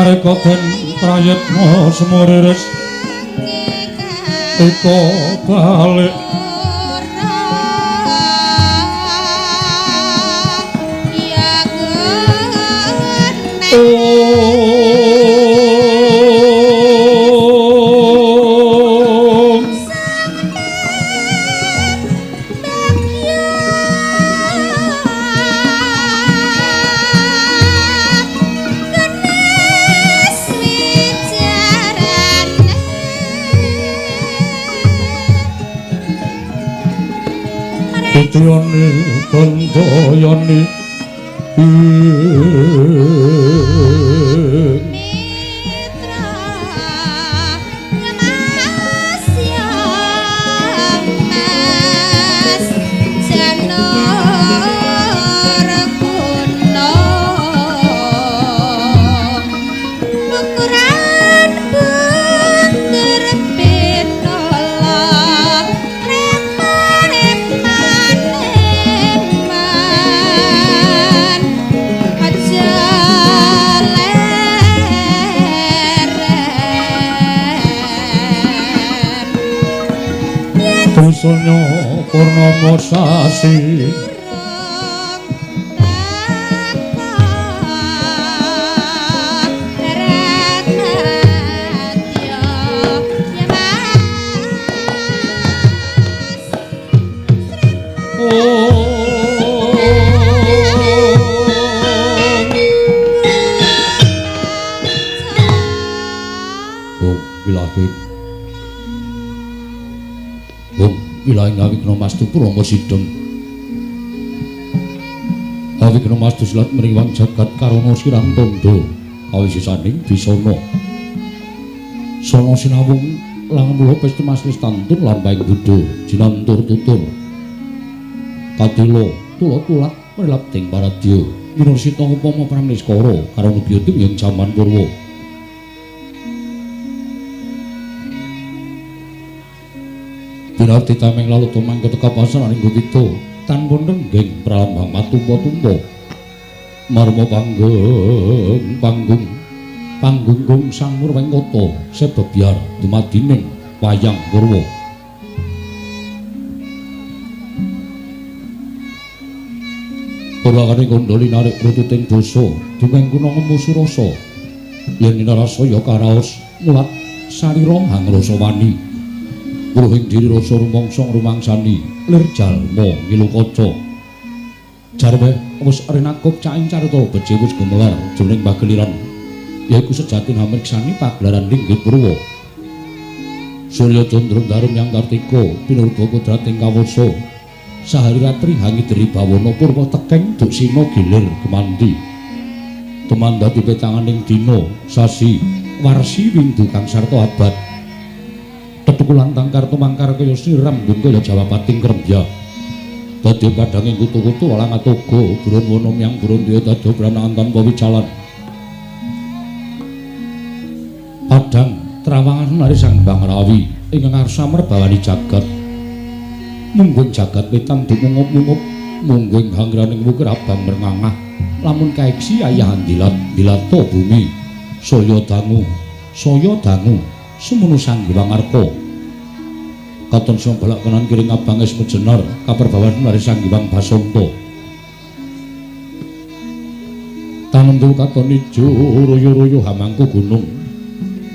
Nareka den prayitna semuriris ika balik Yoni Gandayani Mitra Mas ya Mas Janur Guna Ukuran bunder pitola reman eman aja leren Tusanya purnama sasi durung teka darat madya ya Mas. Om ilahi Om ilahi ngawikna mastu purama sidhem awikna mastu silat mriwang jagat karana sirang tandha awisisaning bisana sana sinawung lang mula pesti maslis tantun lampahing buddha jinantur tutur kadila tula tulat mrilapting paradya winursita upama pramniskara karana biyuting ing jaman purwa. Binarti tameng lalu tumang ketekapasan aning gupita tanpa nenggeng pralambang matumpa-tumpa marma panggung panggung panggunggung sang murwengkata sebebyar dumadining wayang purwa. Purwakane kandha linarik rututing dosa dumeng kuna ngemu surasa yen ninarasaya karaos mulat sarira hangrasa wani wuruhing diri rasa rumangsa ngrumangsani lir jalma ngilu kaca jarwe wis rinakup caing carita beje wis gumelar jroning pageliran yaiku sejatine hamriksani pagelaran linggih purwa surya candra darum yang kartika pinurba kodrating kawasa sahari ratri hangidri bawana purwa tekeng duksina gilir gemanti tumandhati petanganing dina sasi warsi windu kang sarta abad tetukulan tangkar tumangkar kaya siram gun kaya jawapating krembya dadi padhanging kutu-kutu walang atoga burun wana myang burun dya dadi branaan tanpa wicalan padhang trawangan nari sang Bang Rawi ingkang ngarsa merbawani jagat mungguing jagat wetan dumungup-mungup mungguing hangraning wukir abang merngangah lamun kaeksi ayahan dilat dilata bumi saya dangu sumunu Sang Hyang Arka katon sambelak kanan kiring abang es mejenar kaperbawan nari Sang Hyang Basanta tanentu katon ijo royo-royo hamangku gunung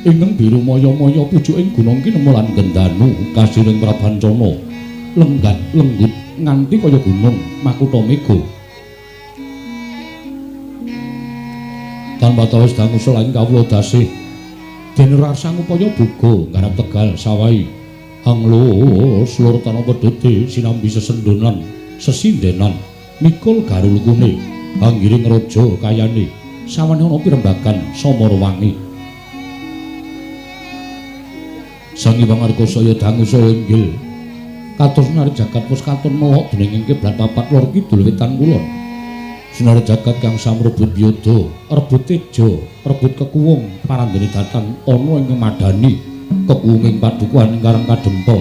ingkang biru maya-maya pucuking gunung kinemu lan gendanu kasiring prabancana lenggat lenggut nganti kaya gunung makutha mega tanpa tawis dangu selain kawula dasih dene rasa ngupaya buga nggarap tegal sawahi anglus lur tanpa pedhete sinambi sesendonan sesindenan mikul garulukune anggiring raja kayane sawane ana pirembagan samara wangi Sang Hyang Arka saya dangu saya inggil kados nari jagat wis katon melok dening ing kiblat papat lor kidul wetan kulon sinar jagat kang samrebut yoda rebut teja rebut kekuwung parandene datan ana ing madani kekuwunging padukuhan ing Karang Kadempel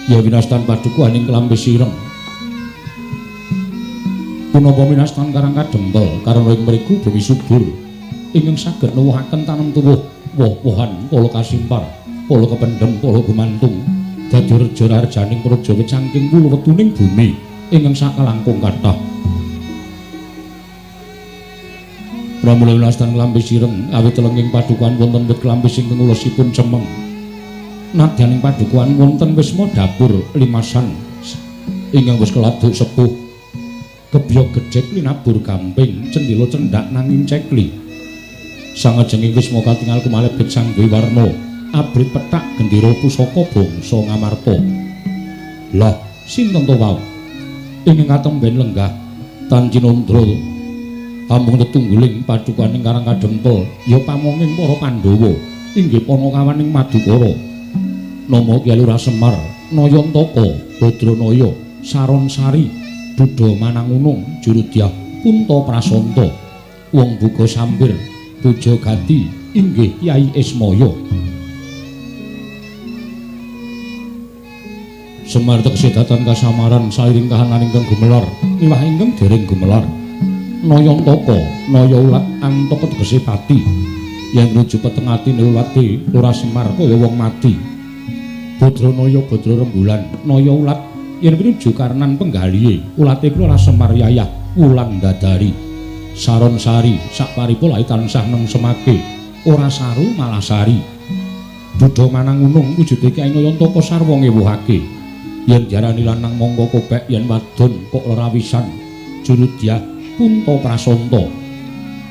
ya winastan padukuhan ing Klambi Sireng punapa winastan Karang Kadempel karana ing mriku bumi subur ingkang saged nuwuhaken tanem tuwuh woh-wohan pala kasimpar, pala kependhem, pala gumantung dadi reja raharjaning praja wit saking wulu wetuning bumi ingkang sakalangkung kathah. Pramila winastan klambi sireng awit telenging padukuhan wonten wit klambi ingkang ulosipun cemeng. Nadyaning padukuhan wonten wisma dapur limasan ingkang wis keladuk sepuh. Gebyok gedhek linabur gamping, cendhela cendhak nanging cekli. Sangajenging wisma katingal kumalebet Sang Dewi Warna, abrit pethak gendera pusaka bangsa Ngamarta. Lah, sinten to wau? Ingkang katemben lenggah tan cinandra amung tetungguling padukaning Karang Kadempel ya pamonging para Pandhawa inggih panakawaning Madukara. Nama Kyai Lurah Semar, Nayantaka, Badranaya, Saronsari, Duda Manangunung, Jurudyah, Punta Prasanta, Wong Buga Sampir, Puja Gati inggih Kyai Ismaya. Semar tegese datan kasamaran sairing kahanan ingkang gumelar miwah ingkang dereng gumelar. Nayantaka, naya ulat antaka tegese pati. Yen rujuk peteng atine ulate Lurah Semar kaya wong mati. Badranaya badra rembulan, naya ulat yen pinuju karenan penggalihe ulate Lurah Semar yayah wulan dadari. Saron sari sak paripolahe tansah nengsemake, ora saru malah sari. Duda manangunung wujude Kyai Nayantaka sarwa ngewuhake. Yen diarani lanang mongko kobek, yen wadon kok lerawisan. Jurudyah Punta Prasanta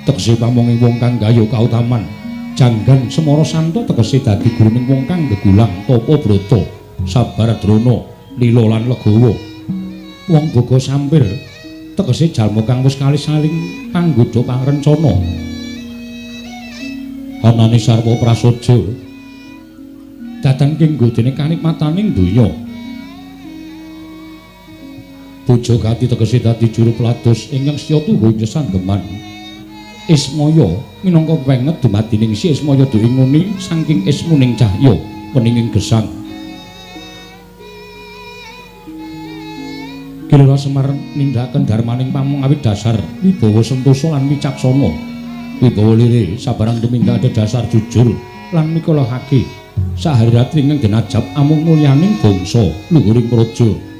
tegese pamonging wong kang gayuh kautaman. Janggan Semara Santa tegese dadi guruning wong kang gegulang tapa brata, sabar drona, lila lan legawa. Wong boga sampir tegese jalma kang wis kalih saling panggodha pangrencana. Anane sarwa prasaja datan kenggo dene kanikmataning donya. Puja gati tegese dadi juru pelados ingkang setya tuhu ing sesanggeman. Ismaya minangka wenget dumadining si Ismaya duwe nguni saking ismuning cahya weninging gesang. Ki Lurah Semar nindakaken darmaning pamong awit dasar wibawa sentosa lan wicaksana. Wibawa lire sabarang tumindak dasar jujur lan mikolahake sahari ratri ingkang denajab amung mulyaning bangsa luhuring praja.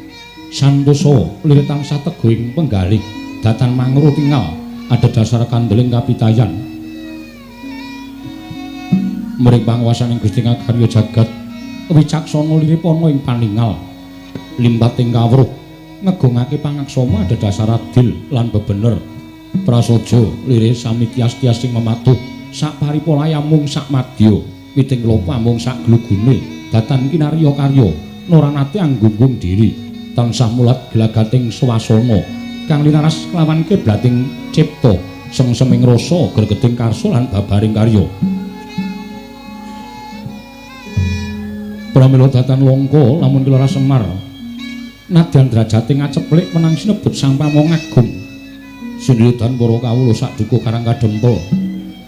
Santosa lire tansah teguh ing penggalih datan mangru tingal ada dasar kandeling kapitayan mring panguwasaning Gusti ngakarya jagat. Wicaksana lire pana ing paningal limpating kawruh ngegungake pangaksama ada dasar adil lan bebener. Prasaja lire sami tias-tias sing mematuh sak paripolahe amung sak madya witing lopa amung sak glugune datan kinarya karya noranate anggunggung diri tansah mulat glagating swasana kang linaras kelawan kiblating cipta sengseming rasa gregeting karsa lan babaring karya. Pramila datan langka lamun Ki Lurah Semar nadyan derajate ngaceplik menang sinebut Sang Pamong Agung. Sinuyudan para kawula sak dukuh Karang Kadempel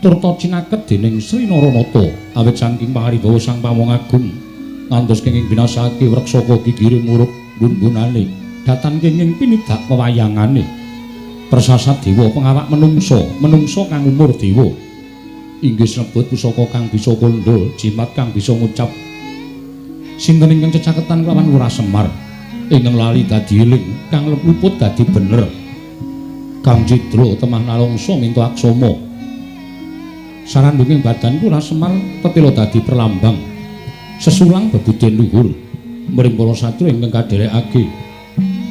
turta cinaket dening Sri Naranata awit saking pangaribawa Sang Pamong Agung ngantos kenging binasake wreksaka gigire murup bun-bunane datan kenging pinidak wewayangane. Persasat dewa pengawak menungso, menungso kang umur dewa inggih sinebut pusaka kang bisa kandha, jimat kang bisa ngucap. Sinten ingkang cecaketan kelawan Lurah Semar ingkang lali dadi eling, kang luput dadi bener, kang cidra temah nalongso minta aksama. Sarandunging badan Lurah Semar tetela dadi perlambang sesulang bebudhen luhur mring para satria ingkang kadherekake.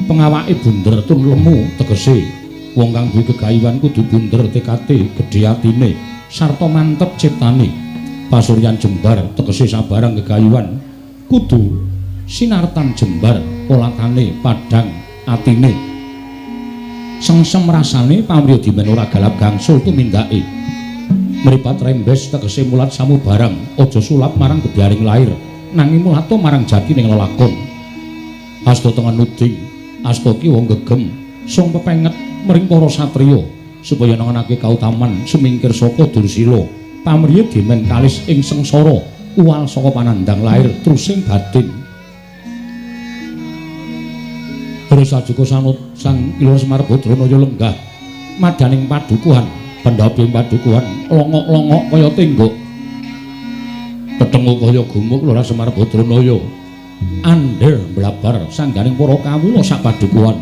Pengawake bunder tur lemu tegese wong kang duwe gegayuhan kudu bunder tekate, gedhe atine sarta mantep ciptane. Pasuryan jembar tegese sabarang gegayuhan kudu sinartan jembar polatane padhang atine. Sengsem rasane pamriya dimen ora galap gangsul tumindake. Mripat rembes tegese mulat samubarang aja sulap marang gebyaring lair nanging mulata marang jatining lelakon. Asta tengen nuding, asta ki wong gegem sung pepenget mring para satriya supaya nengenake kautaman sumingkir saka dursila. Pamriya dimen kalis ing sengsara uwal saka panandhang lair trusing batin. Terus sajuka sanut Sang Ki Lurah Semar Badranaya lenggah madaning padukuhan. Pendhapi padukuhan longok-longok kaya tenggok. Tetengu kaya gumuk Lurah Semar Badranaya. Andhir mblabar sangganing para kawula sak padukuhan.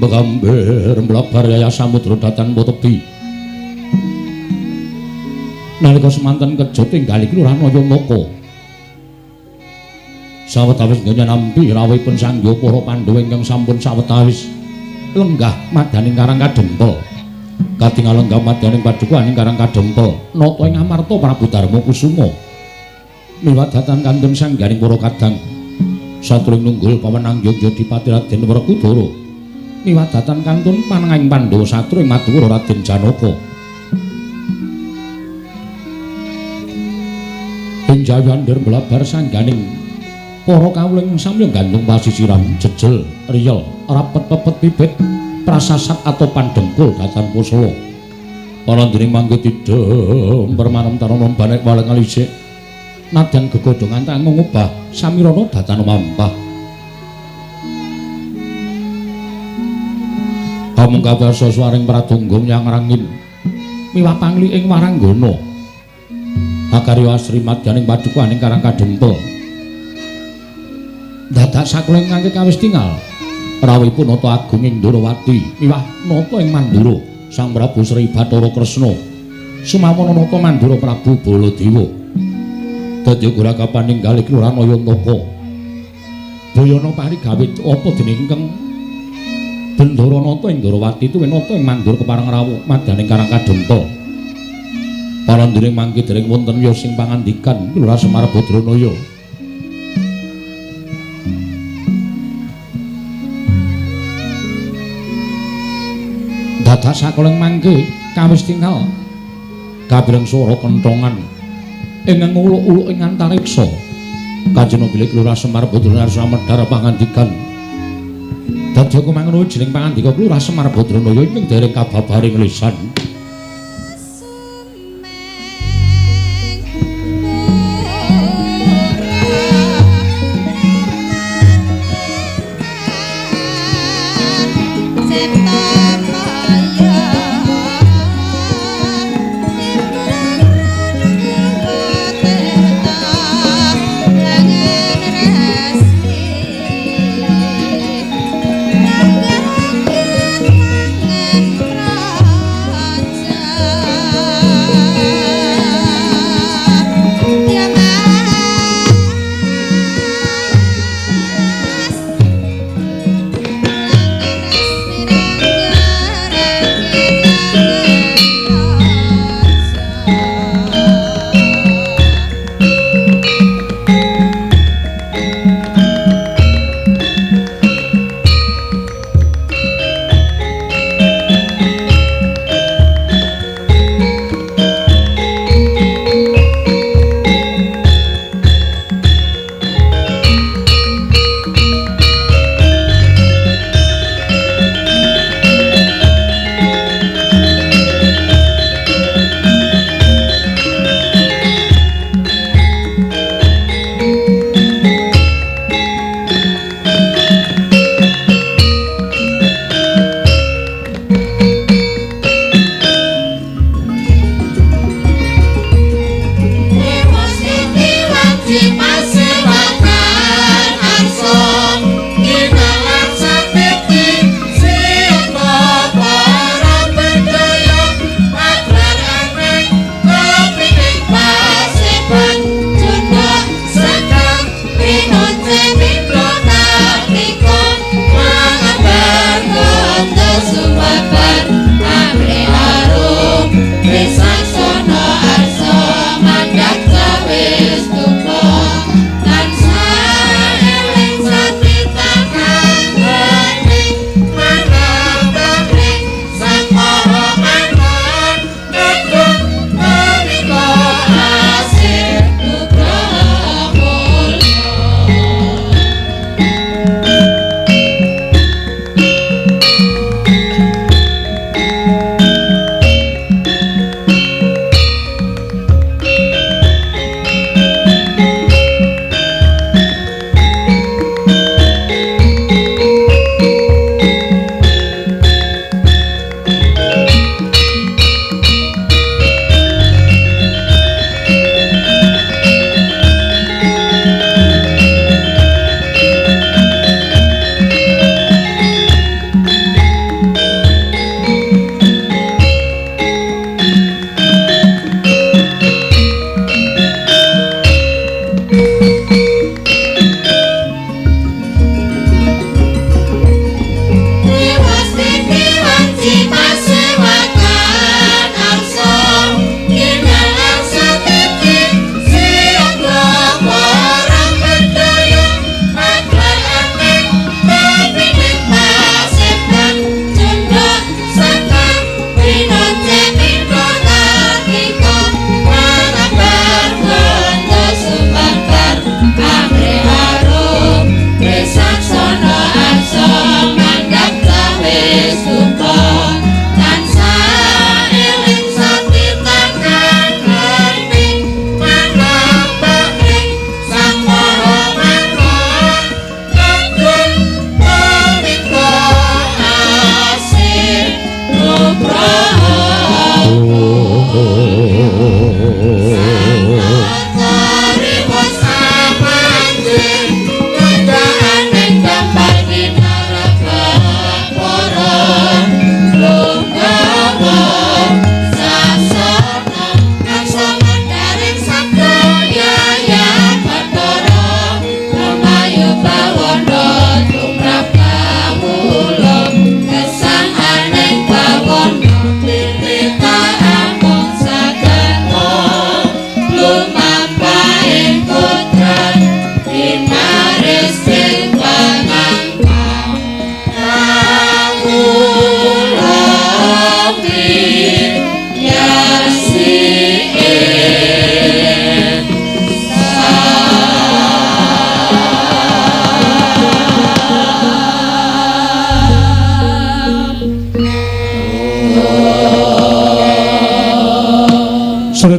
Begambir mblabar yaya samudra datan tebi. Nalika semanten kejo tinggal iki Lurah Nayantaka. Sawetawis nampi rawuhipun Sang Hyang para Pandhawa ingkang sampun sawetawis lenggah madyaning Karang Kadempel. Katingal lenggah madyaning padukuhan ing Karang Kadempel, nata ing amarta Prabu Darma Kusuma. Miwadatan kantun sangganing para kadang satring nunggul pawenang Yogya Dipati Raden Werkudara. Miwadatan kantun panengahing Pandhawa satru ing Madura Raden Janaka. Ing jayandir mblabar sangganing para kawula ing samya gantung pasisiran jejel riyel rapet pepet bibit prasasat atau pandengkul datan pusala. Para dening mangke tidhem permanem tarana banek waleng alisik nadyan gegodhongan tanggung ngubah samirana datan mampah. Amung kawarsa swaring pratungga nyang rangin miwah pangli ing waranggana. Akarya asri madyaning padukuhan ing Karang Kadempel. Dadak sakuling ngangke kawis tingal rawuhipun Nata Agung ing Ndorowati miwah nata ing Mandura Sang Prabu Sri Bathara Kresna sumawana nata Mandura Prabu Baladewa. Dadi ora kapaninggal iki Lurah Nayantaka. Boyana parigawe apa dene ingkang Bendara nata ing Ndorowati tuwin nata ing Mandura kepareng rawuh madyaning Karang Kadempel. Para ndereng mangke dereng wonten ya sing pangandikan Lurah Semar Badranaya. Dadak sakoleng mangke kawis tingal kabireng swara kenthongan ing nguluk-uluk ing antariksa. Kanjeng bilih Lurah Semar Badranaya samedhar pangandikan. Dadi kumangun jeneng pangandika Lurah Semar Badranaya ing dereng kababaring lisan.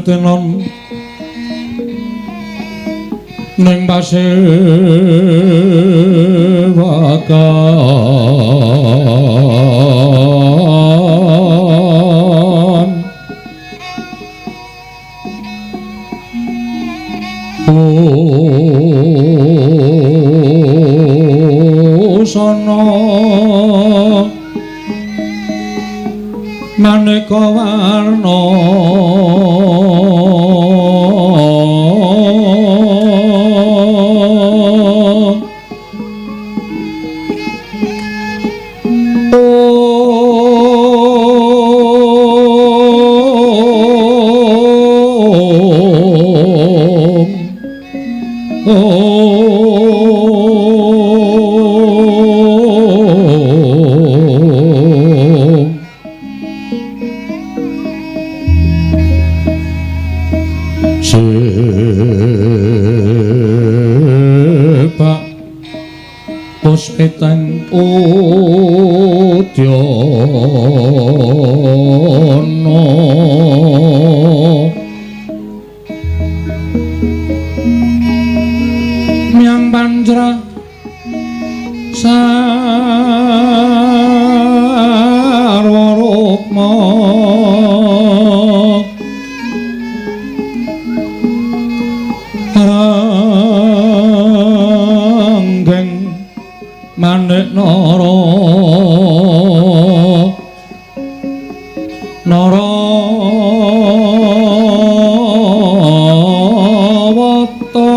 Tenon ning pasewakan. Busana maneka warna Sebab puspitang udyana miang panjra sarwa rukma ranggeng manik nara nara wata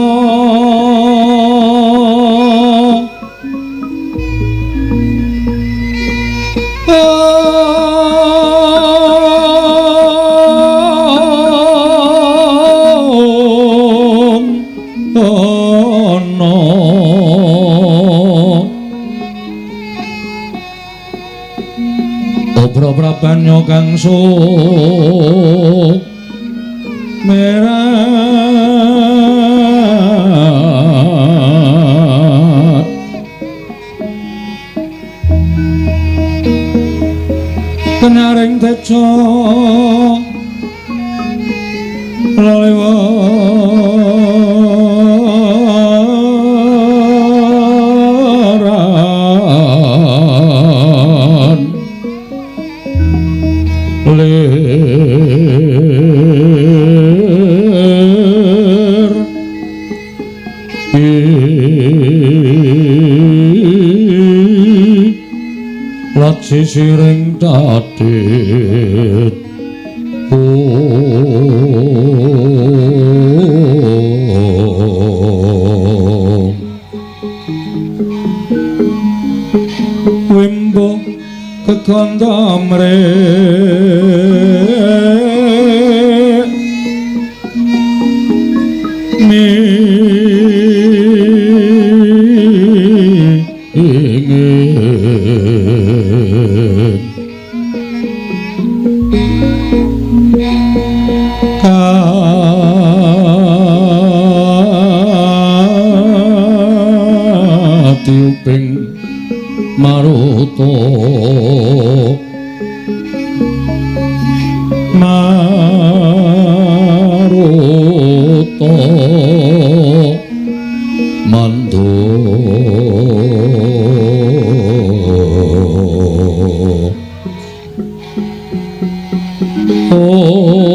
Om ana Obra prabanya kang sumerat kenaring teja lelewaran lir lat sisiring dadit Wimbo kekandamre mi katiuping maruta maruta mandu Om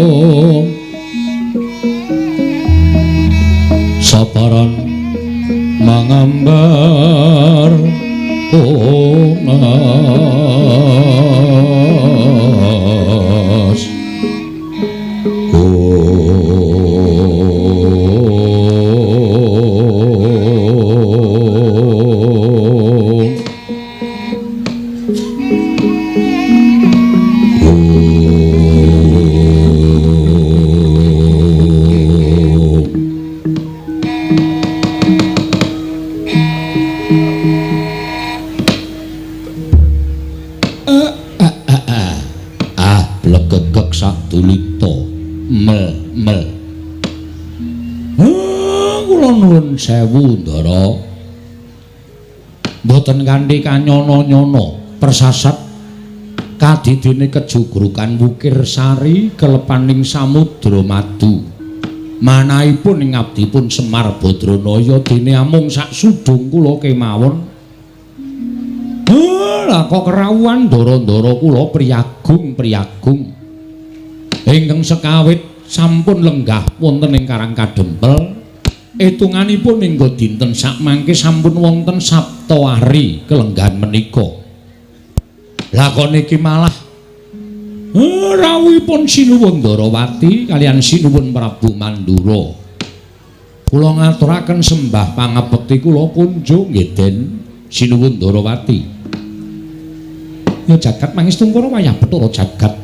Om saparan mangambar unas Om Om Ah, blegegeg sadulita mel mel. Kula nuwun sewu, Ndara. Mboten kanthi kanyono-nyono. Persasat kadidene kejugrukan Wukir Sari kelepaning samudra madu. Manahipun ing abdipun Semar Badranaya dene amung sak sudung kula kemawon. Lah kok kerawuhan ndara-ndara kula priyagung-priyagung ingkang sekawit sampun lenggah wonten ing Karang Kadempel. Etunganipun hingga dinten sakmangke sampun wonten saptawari kelenggahan menika. Lah kok niki malah rawuhipun Sinuwun Ndarawati kaliyan Sinuwun Prabu Mandura. Kula ngaturaken sembah pangabekti kula kunjung nggih Den Sinuwun Ndarawati. Ya jagat mangestungkara wayah Bathara jagat.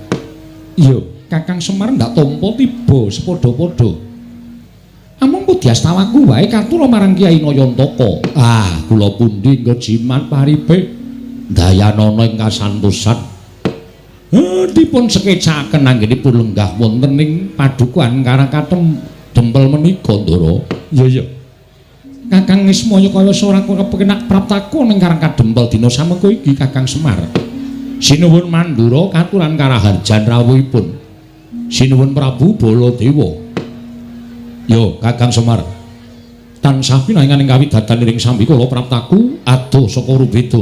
Iya, Kakang Semar ndak tampa tiba sepadha-padha. Amung pudyastawaku wae katura marang Kyai Nayantaka. Ah, kula pundi nggo jimat paripe dayanana ing kasantosan. Dipun sekecaken anggenipun lenggah wonten ing padukuhan Karang Kadempel menika, Ndara. Iya, iya. Kakang Ismaya kaya ora kepenak praptaku ning Karang Kadempel dina samengko iki Kakang Semar. Sinuwun Mandura katuran karaharjan rawuhipun Sinuwun Prabu Baladewa. Yo, Kakang Semar. Tansah pinangan ing kawidatan ing sambikala praptaku adoh saka Rubeda.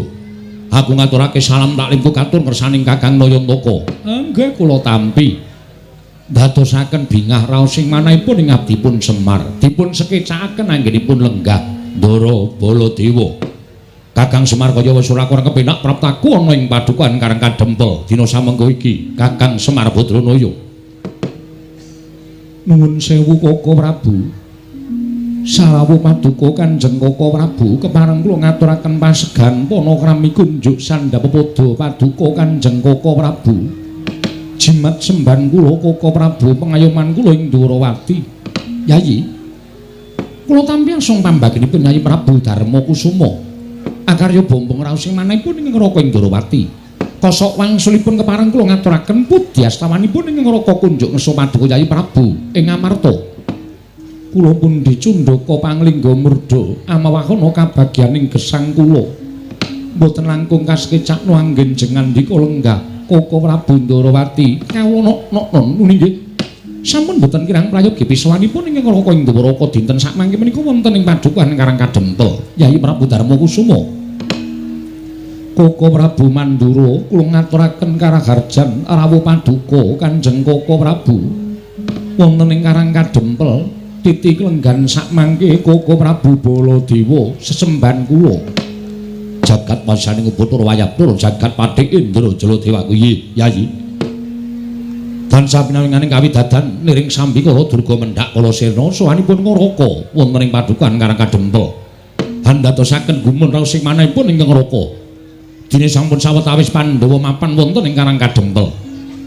Aku ngaturake salam taklimku katur ngersaning Kakang Nayantaka. Nggih kula tampi. Dadosaken bingah raos ing manahipun ing abdipun Semar. Dipun sekecakaken anggenipun lenggah Ndara Baladewa. Kakang Semar kaya wis ora kurang kepenak praptaku ana ing padukuhan Karang Kadempel dina samengko iki. Kakang Semar Badranaya. Nuwun sewu Koko Prabu. Sarawuh paduka Kanjeng Koko Prabu kepareng kula ngaturaken pasegan panakrami kunjuk sandhap pepadha paduka Kanjeng Koko Prabu. Jimat semban kula Koko Prabu pengayoman kula ing Ndrawati. Yayi, kula tampi asung pambaginipun Yayi Prabu Darma Kusuma. Akarya bombong raos ing manahipun ing Raka ing Ndrawati. Kosok wangsulipun kepareng kula ngaturaken pudyastawanipun ing Raka kunjuk ngersa paduka Yayi Prabu ing Amarta. Kula pundi cundhaka panglingga murda amawahana kabagyaning gesang kula. Mboten langkung kasekecakno anggen jengandika lenggah Koko Prabu Ndrawati. Kawula nok-noknon nuni nggih. Sampun mboten kirang prayogi pisawanipun ing Raka ing Dwaraka dinten sakmangke menika wonten ing padukuhan Karang Kadempel Yayi Prabu Darma Kusuma. Koko Prabu Mandura kula ngaturaken karaharjan rawuh paduka Kanjeng Koko Prabu wonten ing Karang Kadempel titi klenggan sakmangke Koko Prabu Baladewa sesemban kula. Jagat wasaning Bathara Wayabdara jagat Patih Indra Jaladewa kuwi Yayi. Tansah pinawinganing kawidadan niring sambikala durga mendhak kala sirna sowanipun Ngaraka wonten ing padukuhan Karang Kadempel. Handadosaken gumun raos ing manahipun ingkang Ngaraka. Dene sampun sawetawis Pandhawa mapan wonten ing Karang Kadempel.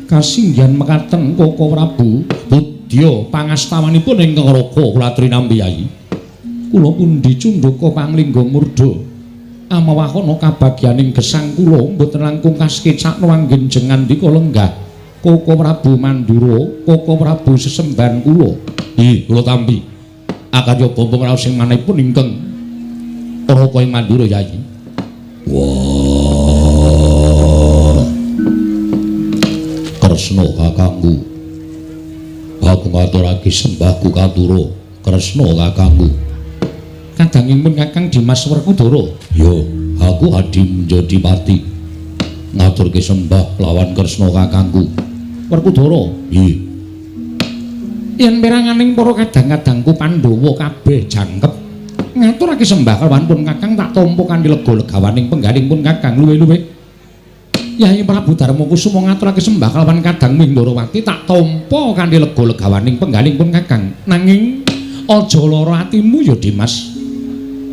Kasinggihan mekaten Koko Prabu budya pangastawanipun ingkang Raka kula aturi nampi Yayi. Kula pundi cundhaka panglingga murda amawahana kabagyaning gesang kula mboten langkung kasekecakno anggen jengandika lenggah Koko Prabu Mandura, Koko Prabu sesemban kula. Nggih, kula tampi. Akarya bombong raos ing manahipun ingkang Raka ing Mandura Yayi. Wah. Kresna kakangku. Aku ngaturake sembahku katura Kresna kakangku. Kadangipun Kakang Dimas Werkudara. Yo, aku Adi Njodipati. Ngaturke sembah lawan Kresna kakangku. Werkudara. Nggih. Yen peranganing para kadang-kadangku Pandhawa kabeh jangkep ngaturake sembah kelawan pun Kakang tak tampa kanthi lega legawaning penggaling pun Kakang luwih-luwih. Yayi Prabu Darma Kusuma ngaturake sembah kelawan kadang Ndrawati tak tampa kanthi lega legawaning penggaling pun Kakang. Nanging aja lara atimu ya Dimas.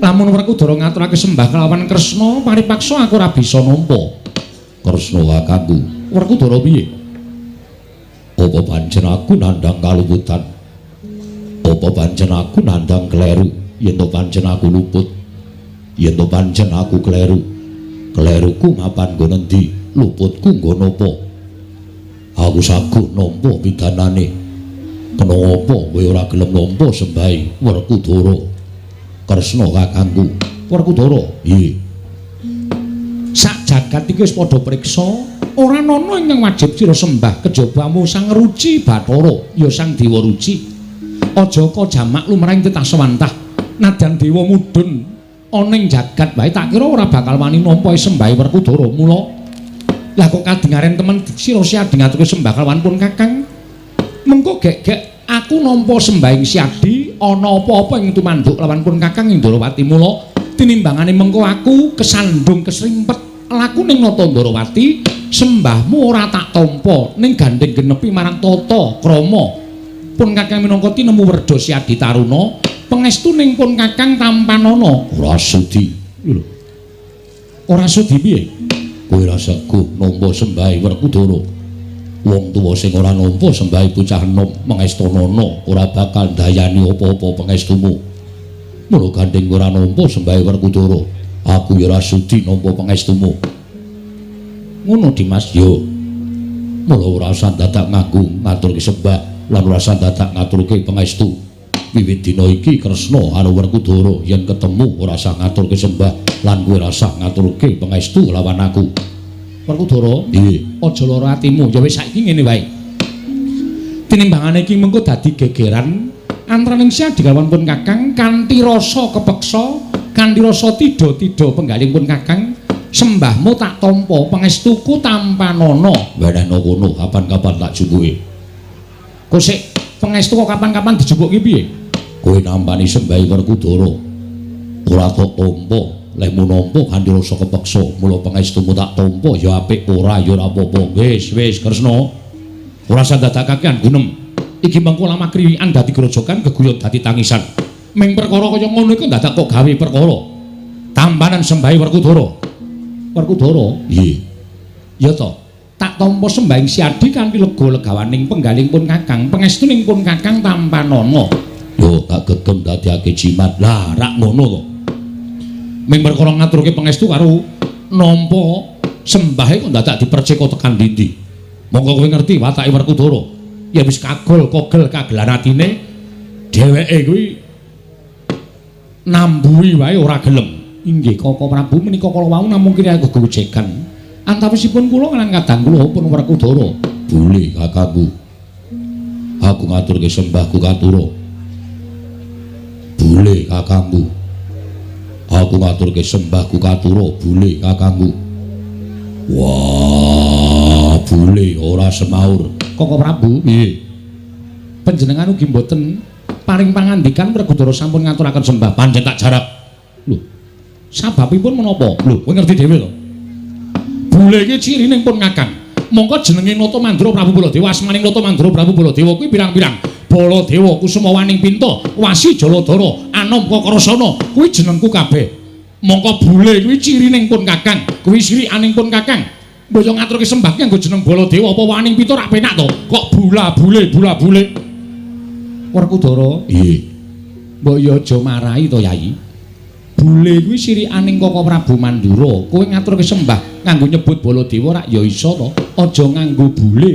Lamun Werkudara ngaturake sembah kelawan Kresna paripaksa aku ora bisa nampa. Kresna kakangku. Werkudara piye? Apa pancen aku nandhang kaluputan? Apa pancen aku nandhang kleru? Yen to pancen aku luput, yen to pancen aku kleru. Kleruku mapan nggon endi? Luputku nggon apa? Aku saguh nampa pidanane. Kena apa kowe ora gelem nampa sembahe Werkudara? Kresna kakangku. Werkudara, nggih. Sak Jagat iki wis padha priksa, ora ana ingkang wajib sira sembah kejaba amung Sang Ruci Bathara, ya Sang Dewa Ruci. Aja kajamak lumrahing titah sewantah. Nadyan dewa mudhun ana ing jagat wae tak kira ora bakal wani nampa sembahe Werkudara. Mula lah kok kadingaren temen sira Siadi ngaturke sembah kalawan pun Kakang. Mengko gek-gek aku nampa sembahing Siadi ana apa-apa ing tumanduk lawan pun Kakang ing Ndorowati. Mula tinimbangane mengko aku kesandung kesrimpet laku ning Nata Ndorowati, sembahmu ora tak tampa ning gandeng genepi marang tata krama. Pun Kakang minangka tinemu werda Siadi Taruna, pangestuning pun Kakang tampanana. Ora sudi. Lho. Ora sudi piye? Kowe ora saguh nampa sembahe Werkudara. Wong tuwa sing ora nampa sembahe bocah enom mengestanana ora bakal ndayani apa-apa pangestumu. Mula gandeng ora nampa sembahe Werkudara, aku ya ora sudi nampa pangestumu. Ngono Dimas yo. Mula ora usah dadak nganggo ngaturke sembah lan ora usah dadak ngaturke pangestu. Wiwit dina iki Kresna karo Werkudara yen ketemu ora usah ngaturke sembah lan kowe ora usah ngaturke pangestu lawan aku. Werkudara, piye? Aja lara atimu. Ya wis saiki ngene wae. Tinimbangane iki mengko dadi gegeran antaraning Siadi kalawan pun Kakang kanthi rasa kepeksa, kanthi rasa tida-tida penggaling pun Kakang, sembahmu tak tampa, pangestuku tampanana. Wenehno kono kapan-kapan tak jupuke. Kok sik pangestu kok kapan-kapan dijupuke piye? Kowe nampani sembahe Werkudara. Ora tok tampa, lehmu nampa kanthi rasa kepeksa, mula pangestumu tak tampa ya apik ora ya ora apa-apa. Wis, wis Kresna. Ora usah dadak kakean gunem. Iki mengko lamah kriwikan dadi grojogan, geguyon dadi tangisan. Ming perkara kaya ngono iku dadak kok gawe perkara. Tampanan sembahe Werkudara. Werkudara? Nggih. Ya to. Tak tampa sembahing Siadi kanthi lega legawaning penggaling pun Kakang, pangestuning pun Kakang tampanana. Yo tak gegem dadiake jimat. Lah rak ngono to. Ming perkara ngaturke pangestu karo nampa sembahe kok dadak dipercika tekan ndi-ndi. Monggo kowe ngerti watake Werkudara. Ya wis kagol kogel kagelan atine dheweke kuwi nambuhi wae ora gelem. Inggih Koko Prabu, menika kala wau namung kira gegojegan. Antawisipun kula lan kadang kula pun Werkudara. Boleh kakangku. Aku ngaturke sembahku katura. Boleh kakangku. Aku ngaturke sembahku katura. Boleh kakangku. Wah, boleh ora semaur. Koko Prabu, nggih. Panjenengan ugi mboten paring pangandikan Werkudara sampun ngaturaken sembah pancen tak jarak. Lho. Sababipun menapa? Lho, kowe ngerti dhewe to. Bule iki cirine pun Kakang. Mongko jenenge Nata Mandura Prabu Baladewa, asmaning Nata Mandura Prabu Baladewa kuwi pirang-pirang. Baladewa Kusumawaning Pinta, Wasi Jaladara, Anom Kakrasana, kuwi jenengku kabeh. Mongko bule kuwi cirine pun Kakang, kuwi sirikaning pun Kakang. Mbok yo ngaturke sembah ki nganggo jeneng Baladewa apa Waning Pinta rak penak to. Kok bula bule bula bule. Werkudara, nggih. Mbok yo aja marahi to, Yai. Bule kuwi sirikaning Koko Prabu Mandura. Kowe ngaturke sembah nganggo nyebut Baladewa rak ya iso to. Aja nganggo bule.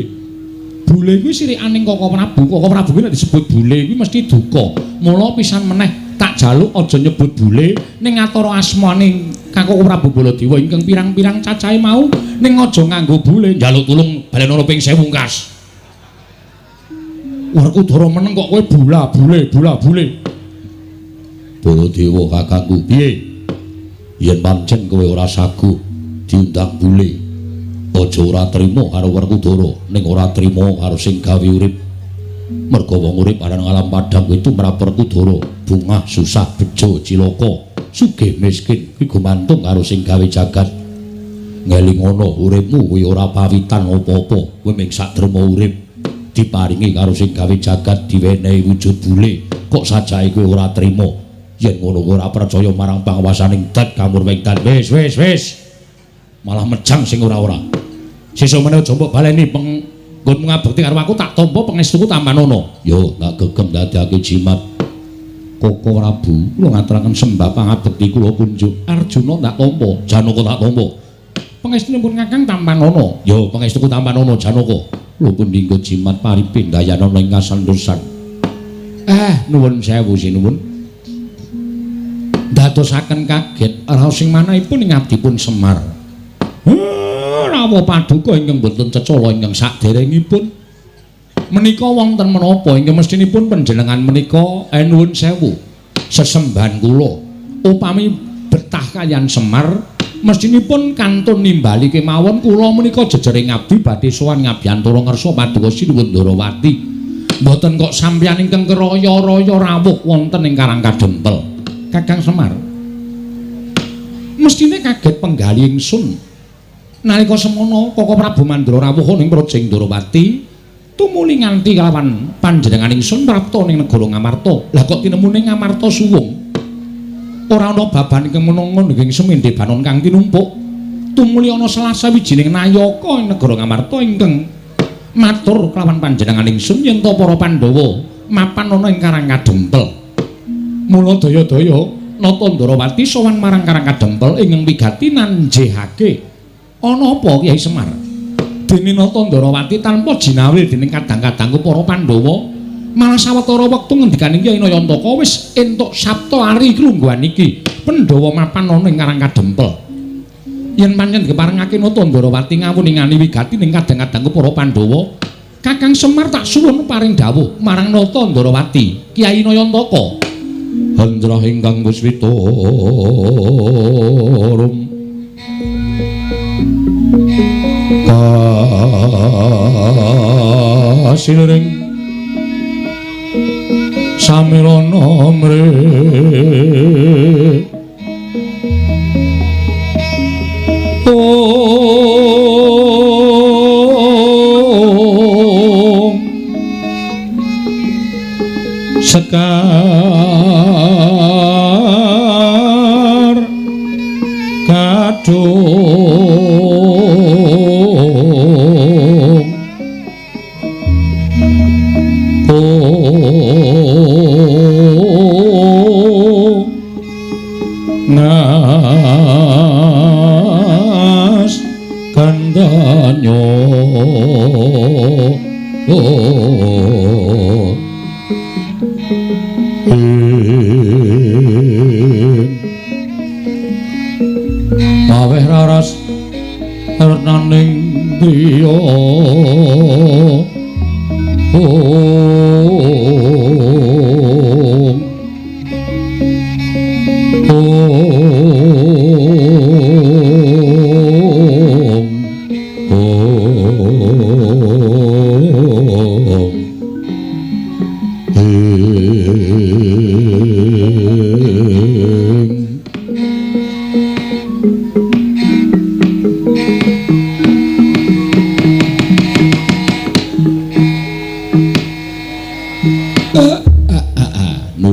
Bule kuwi sirikaning Koko Prabu. Koko Prabu kuwi nek disebut bule kuwi mesti duka. Mula pisan meneh tak jaluk aja nyebut bule ning ngatara asmane Koko Prabu Baladewa ingkang pirang-pirang cacahe mau ning aja nganggo bule. Njaluk tulung balenono ping 1000 kas. Werkudara meneng kok kowe bula bule bula bule. Baladewa kakangku, piye? Yen pancen kowe ora saguh diundang bule, aja ora trima karo Werkudara, ning ora trima karo sing gawe urip. Merga wong urip aran alam padhang kuwi tumrap Werkudara, bungah susah bejo cilaka, sugih miskin kuwi gumantung karo sing gawe jagat. Ngelingono uripmu kuwi ora pawitan apa-apa, kowe mung sak derma urip diparingi karo sing gawe jagat diwenehi wujud bule, kok sajake kowe ora trima. Yen ngono kowe ora percaya marang panguwasaning dat kamurwing dan. Wis wis wis. Malah mejang sing ora-ora. Sesuk meneh aja mbok baleni penggonmu ngabekti karo aku tak tampa pangestuku tampanana. Yo tak gegem dadekake jimat. Koko Prabu, kula ngaturaken sembah pangabekti kula kunjuk. Arjuna tak tampa, Janaka tak tampa. Pangestunipun Kakang tampanana. Yo pangestuku tampanana Janaka. Kula pun dinggo jimat paripin dayanana ing kasantosan. Nuwun sewu sinuwun. Dadosaken kaget raos sing manahipun ing abdipun Semar. Rawuh paduka ingkang boten cecala ingkang saderengipun. Menika wonten menapa ingkang mestinipun panjenengan menika nuwun sewu sesembahan kula. Upami betah kaliyan Semar mestinipun kantun nimbali kemawon kula menika jejering abdi badhe sowan ngabiyantara ngersa paduka Sinuwun Ndarawati. Mboten kok sampeyan ingkang keraya-raya rawuh wonten ing Karang Kadempel. Kakang Semar mestine kaget penggali ingsun nalika semono Koko Prabu Mandra rawuh ning Praja Ndarawati tumuli nganti kalawan panjenengan ingsun prapta ning negara Ngamarta. Lah kok tinemune Ngamarta suwung ora ana baban ingkang menanga ing semende banon kang tinumpuk. Tumuli ana salah sawijining nayaka ing negara Ngamarta ingkang matur kelawan panjenengan ingsun yen ta para Pandhawa mapan ana ing Karang Kadempel. Mula daya-daya Nata Ndarawati sowan marang Karang Kadempel ingkang wigati nanjehake. Ana apa Kyai Semar? Dene Nata Ndarawati tanpa jinawil dening kadang-kadangku para Pandhawa, malah sawetara wektu ngendikaning Kyai Nayantaka wis entuk sabta ari klungguhan iki Pandhawa mapan ana ing Karang Kadempel. Yen pancen diparengake Nata Ndarawati ngawuningani wigati ning kadang-kadangku para Pandhawa, Kakang Semar tak suwun paring dawuh marang Nata Ndarawati Kyai Nayantaka. Hendra ingkang puswita rum kasiring samirana mre om sekar kadung ngas kandanyo maweh raras renaning driya om om om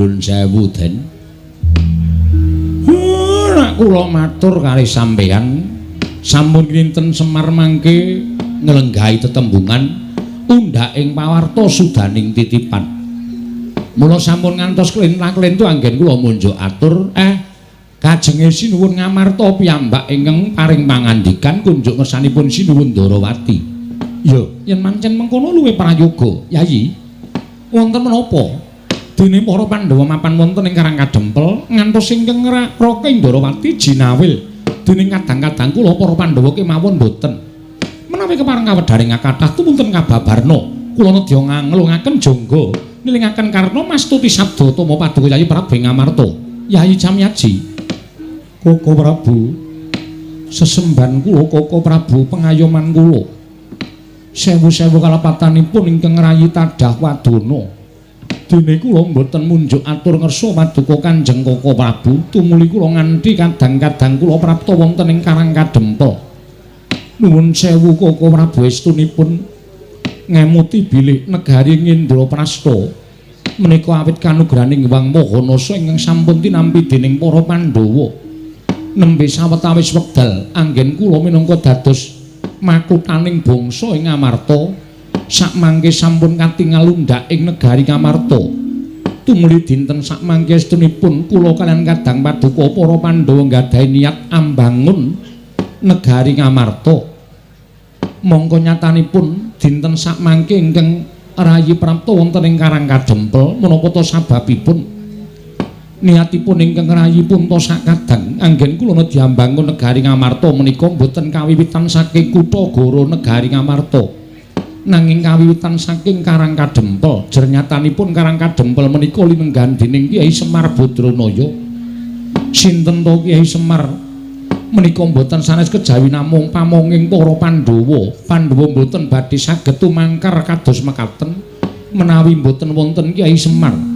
ing sewu Den. Nek kula matur kalih sampeyan sampun kinten Semar mangke nglenggahi tetembungan undhak ing pawarta sudaning titipan. Mula sampun ngantos klentang-klentu anggen kula munjuk atur kajenge Sinuwun Ngamarta piyambak ingkang paring pangandikan kunjuk ngersanipun Sinuwun Ndarawati. Ya, yen mancen mengkono luwih prayoga, Yayi. Wonten menapa? Dene para Pandhawa mapan wonten ing Karang Kadempel ngantos ingkang ngraka Ndarawati jinawil dening kadang-kadang kula para Pandhawa kemawon boten. Menawi kepareng kawedharing kathah tumunten kababarna, kula nedya nglungaken jangga nilingaken karna mastuti sabda tama paduka Yayi Prabu Ngamarta. Yayi Camyaji, Koko Prabu, sesembahan kula Koko Prabu pengayoman kula. Sewu-sewu kalepatanipun ingkang ngrayi tadah wadana. Dene kula mboten munjuk atur ngersa paduka Kanjeng Koko Prabu, tumuli kula nganti kadang-kadang kula prapta wonten ing Karang Kadempel. Nuwun sewu Koko Prabu estunipun ngemuti bilih negari Indraprasta menika awit kanugrahaning Hyang Maha Nasa ingkang sampun tinampi dening para Pandhawa. Nembe sawetawis wekdal anggen kula minangka dados makuthaning bangsa ing Ngamarta sakmangke sampun katingal undhak ing negari Ngamarta. Tumuli dinten sakmangke estunipun kula kaliyan kadang paduka para Pandhawa nggadahi niat ambangun negari Ngamarta. Mongko nyatanipun dinten sakmangke ingkang rayi prapta wonten ing Karang Kadempel menapa ta sababipun Niatipun ingkang rayi Punta sakadang anggen kula nedya mbangun negari Ngamarta menika boten kawiwitan saking kutha Goro negari Ngamarta, nanging kawiwitan saking Karang Kadempel. Jernyatanipun Karang Kadempel menika linenggahan dening Kyai Semar Badranaya. Sinten to Kyai Semar menika mboten sanes kejawi namung pamonging para Pandhawa. Pandhawa mboten badhe saged tumangkar kados mekaten menawi mboten wonten Kyai Semar.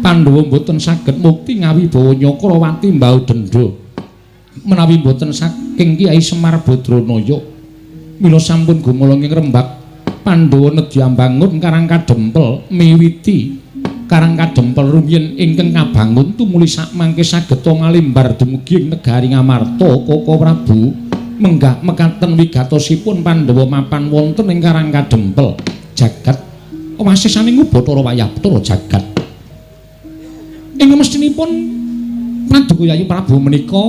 Pandhawa mboten saged mukti ngawibawa Nyakrawati mbau dendha menawi mboten saking Kyai Semar Badranaya. Mila sampun gumolonging rembag Pandhawa nedya mbangun Karang Kadempel, miwiti Karang Kadempel rumiyin ingkang kabangun tumuli sakmangke saged malimbar dumugi ing negari Ngamarta. Koko Prabu menggah mekaten wigatosipun Pandhawa mapan wonten ing Karang Kadempel jagat wasisaning Bathara Wayah Bathara jagat. Ing mestinipun Paduka Yayi Prabu menika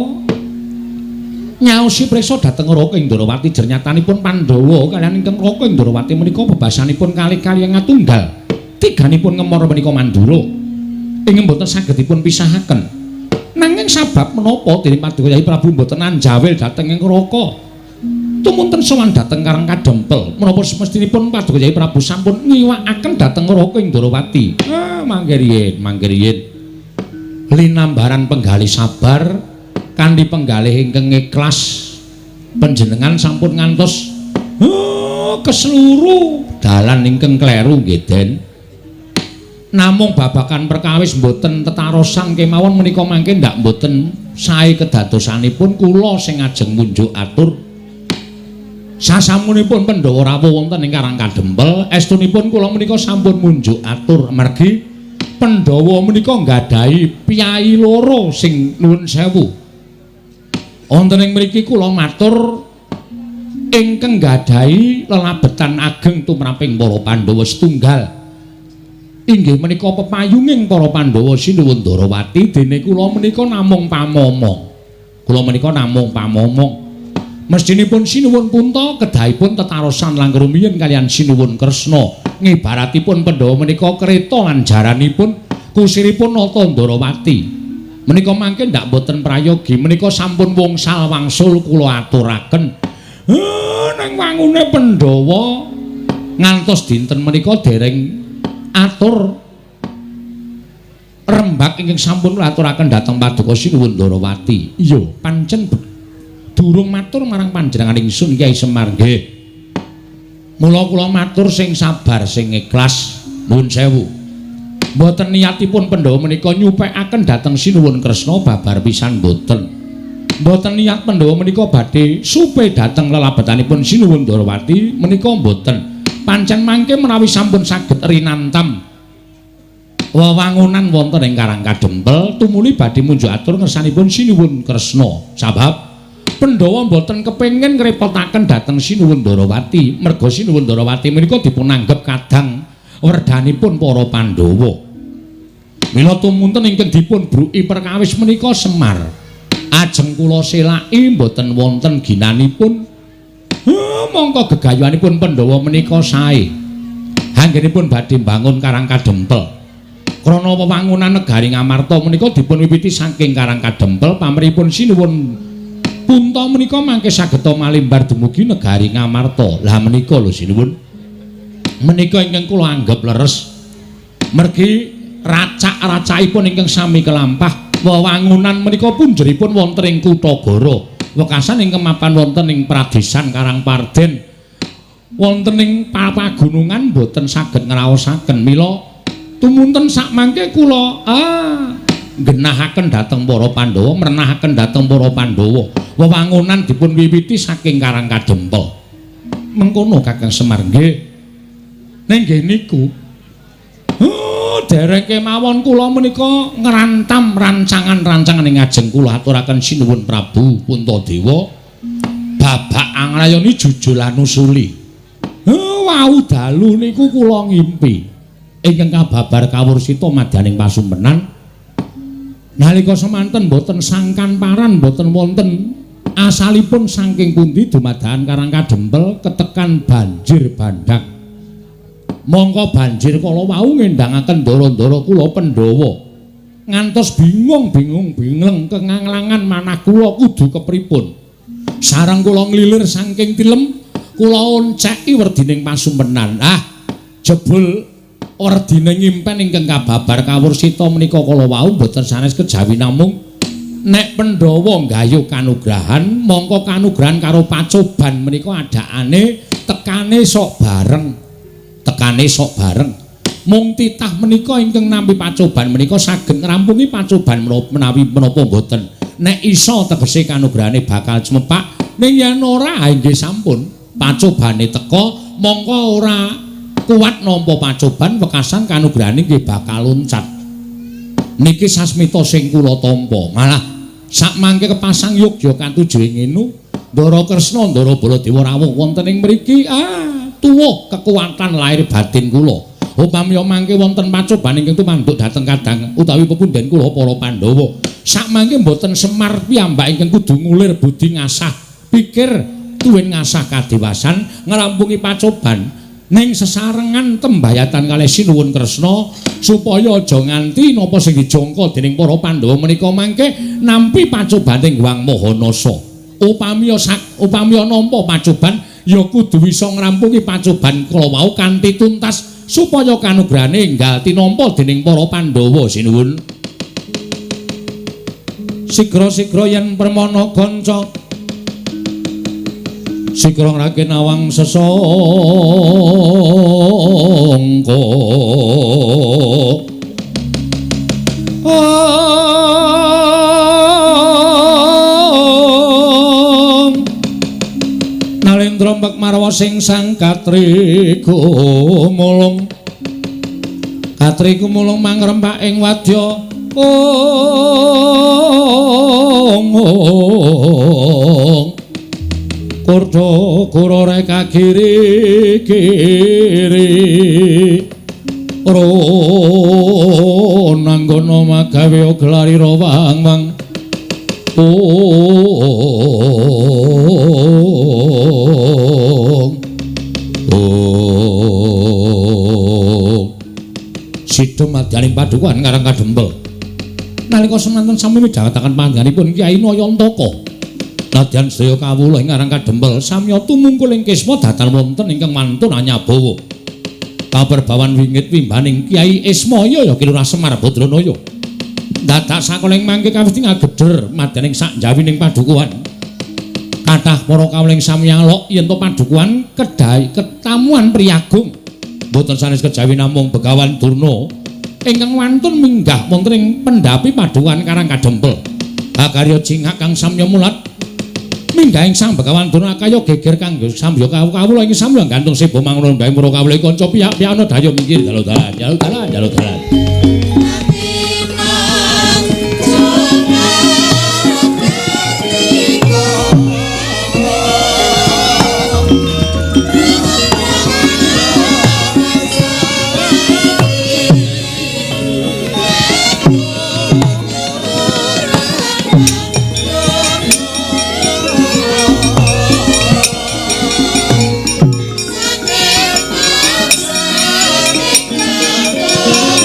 nyaosi prisa dhateng Raka Indrawati. Jernyatanipun Pandhawa kaliyan ingkang Raka Indrawati menika bebasanipun kalih-kalih ngatunggal. Tiganipun ngemor menika Mandura ing mboten saged dipun pisahaken. Nanging sabab menapa dening Paduka Yayi Prabu mboten anjawil dhateng ing Raka, tumunten sowan dhateng Karang Kadempel? Menapa semestinipun Paduka Yayi Prabu sampun ngiwakaken dhateng Raka Indrawati? Ah, mangke riyin, mangke riyin. Linambaran penggalih sabar kanthi penggalih ingkang ikhlas, panjenengan sampun ngantos keseluruh dalan ingkang kleru nggih Den. Namung babagan perkawis mboten tetarosan kemawon menika mangke ndak mboten sae kedadosanipun kula sing ajeng munjuk atur. Sasampunipun Pandhawa rawuh wonten ing Karang Kadempel, estunipun kula menika sampun munjuk atur mergi Pandhawa menika nggadahi piyayi loro sing nuwun sewu. Wonten ing mriki kula matur ingkang nggadahi lelabetan ageng tumraping para Pandhawa setunggal. Inggih menika pepayunging para Pandhawa Sinuwun Darawati, dene kula menika namung pamomong. Kula menika namung pamomong. Mestinipun Sinuwun Punta kedahipun tetarosan langkung rumiyin kaliyan Sinuwun Kresna. Ngibaratipun Pandhawa menika kereta lan jaranipun kusiripun Nata Ndarawati. Menika mangke ndak mboten prayogi, menika sampun wongsal wangsul kula aturaken. Ning wangune Pandhawa ngantos dinten menika dereng atur rembag ingkang sampun kula aturaken dhateng Paduka Sinuwun Ndarawati. Iya, pancen durung matur marang panjenengan ingsun Kyai Semar nggih. Mula kula matur sing sabar sing ikhlas, nuwun sewu. Mboten niatipun Pandhawa menika nyupekaken dhateng Sinuwun Kresna babar pisan mboten. Mboten niat Pandhawa menika badhe supe dhateng lelabetanipun Sinuwun Ndarawati menika mboten. Pancen mangke menawi sampun saged rinantam wewangunan wonten ing Karang Kadempel tumuli badhe munjuk atur ngersanipun Sinuwun Kresna. Sabab Pandhawa mboten kepengin ngrepotaken dhateng Sinuwun Ndarawati, merga Sinuwun Ndarawati menika dipunanggep kadang werdanipun para Pandhawa. Mila tumunten ingkang dipun bruki perkawis menika Semar. Ajeng kula selaki mboten wonten ginanipun. Mongko gegayuhanipun Pandhawa menika sae. Anggenipun badhe mbangun Karang Kadempel. Krana wewangunan negari Ngamarta menika dipun wiwiti saking Karang Kadempel, pamrihipun Sinuwun Punta menika mangke saged malimbar dumugi negari Ngamarta. Lah menika lho Sinuwun. Menika ingkang kula anggep leres. Mergi racak-racakipun ingkang sami kelampah wewangunan menika punjeripun wonten ing Kutha Goro. Wekasan ingkang mapan wonten ing Pradesan Karangparden. Wonten ing pagunungan boten saged ngraosaken. Mila tumunten sakmangke kula nggenahaken dhateng para Pandhawa, mrenahaken dhateng para Pandhawa. Wewangunan dipun wiwiti saking Karang Kadempel. Mengkono Kakang Semar nggih. Ning nggih niku. Dereng kemawon kula menika ngrantam rancangan-rancangan ing ajeng kula aturaken Sinuwun Prabu Puntadewa. Babak anglayoni jujul anusuli. Wau dalu niku kula ngimpi ingkang kababar kawursita madyaning pasumpenan. Nalika semanten boten sangkan paran, boten wonten asalipun saking pundi dumadakan Karang Kadempel ketekan banjir bandhang. Mongko banjir kala wau ngendangaken ndara-ndara kula Pandhawa. Ngantos bingung-bingung bingleng kenganglangan manah kula kudu kepripun. Sareng kula nglilir saking tilem, kula onceki werdining pasumpenan. Ah, jebul werdine ngimpen ingkang kababar kawursita menika kala wau mboten sanes kejawi namung nek Pandhawa nggayuh kanugrahan, mongko kanugrahan karo pacoban menika adakane tekane sok bareng. Tekane sok bareng. Mung titah menika ingkang nampi pacoban menika saged ngrampungi pacoban menawi menapa mboten. Nek iso tegese kanugrahane bakal cumepak, ning yen ora nggih sampun pacobane teka mongko ora kuat nampa pacoban wekasan kanugrahane nggih bakal loncat. Niki sasmita sing kula tampa. Malah sakmangke kepasang yogya katuju ing ngenu, Ndara Kresna Ndara Baladewa rawuh wonten ing mriki, ah tuwuh kekuatan lahir batin kula. Upami mangke wonten pacoban ingkang tumanduk dhateng kadang utawi pepundhen kula para Pandhawa. Sakmangke mboten Semar piyambak ingkang kudu ngulir budi ngasah pikir tuwin ngasah kadewasan ngrampungi pacoban ning sesarengan tembayatan kalih Sinuwun Kresna supaya aja nganti napa sing dijangka dening para Pandhawa menika mangke nampi pacobane Hyang Mahanasa. Upami upami nampa pacoban ya kudu bisa ngrampungi pacoban kala wau kanthi tuntas supaya kanugrahane enggal tinampa dening para Pandhawa. Sinuwun. Sigra-sigra yen permana kanca sigra ngrake nawang sesangka. Nalendra mbek marwa sing sang katri gumulung. Katri gumulung mangrempak ing wadya. Ong Kurdo kura reka kiri kiri Ronanggono magawe oglari rawang wang. Ong Ong Sida madyaning padukuhan Karang Kadempel. Nalika semanten sami midhangetaken panjenenganipun Kyai Nayantaka. Nadyan sedaya kawula ing Karang Kadempel samya tumungkul ing kisma datan wonten ingkang mantun anyabawa. Kaperbawan wingit wimbaning Kyai Ismaya ya Ki Lurah Semar Badranaya. Dadak sakoling mangke kawis ngageder madyaning sak jawining padukuhan. Kathah para kawula ing sami alok yen to padukuhan kedai ketamuan priyagung. Mboten sanes kejawi namung Begawan Durna ingkang wantun minggah wonten ing pendhapi padukuhan Karang Kadempel. Akarya cingak kang samya mulat minggah ing Sang Begawan Durna kaya geger kanggo samya kawula ing samya gantung seba mangun bae mura kawula kanca piyak-piyak ana daya minggir dalu dalan dalu dalan dalu dalan.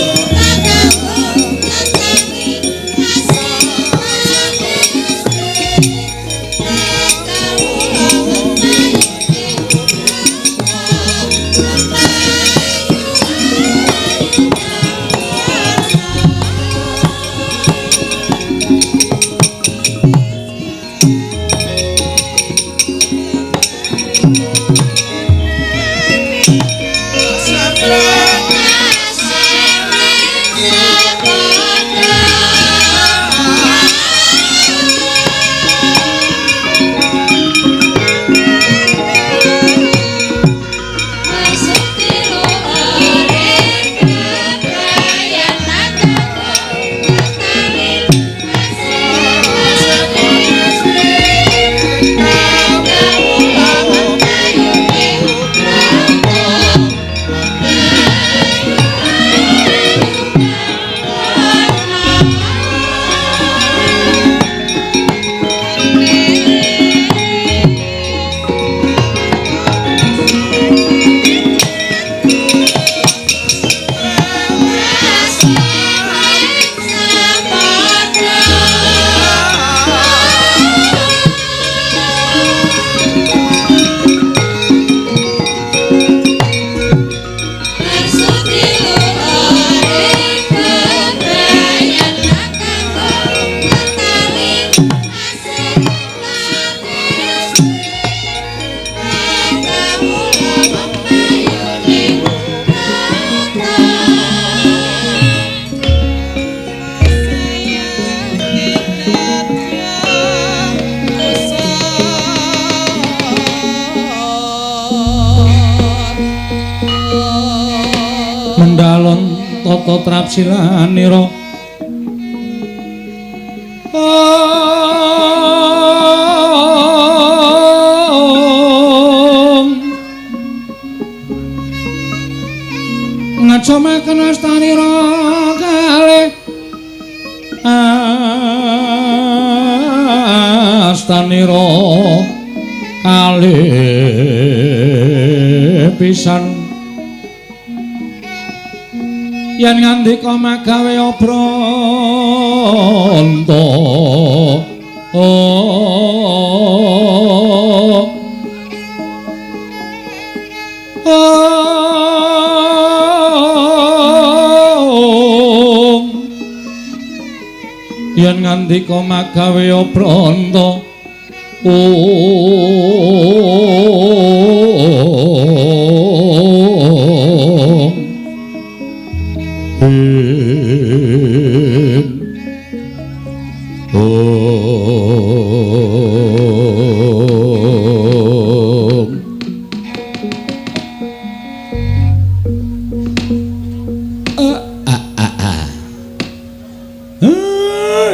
Bye. tata trapsilanira. Ngajomaken astanira kalih astanira kalih pisan yen ngandika magawe obranta. Yen ngandika magawe obranta.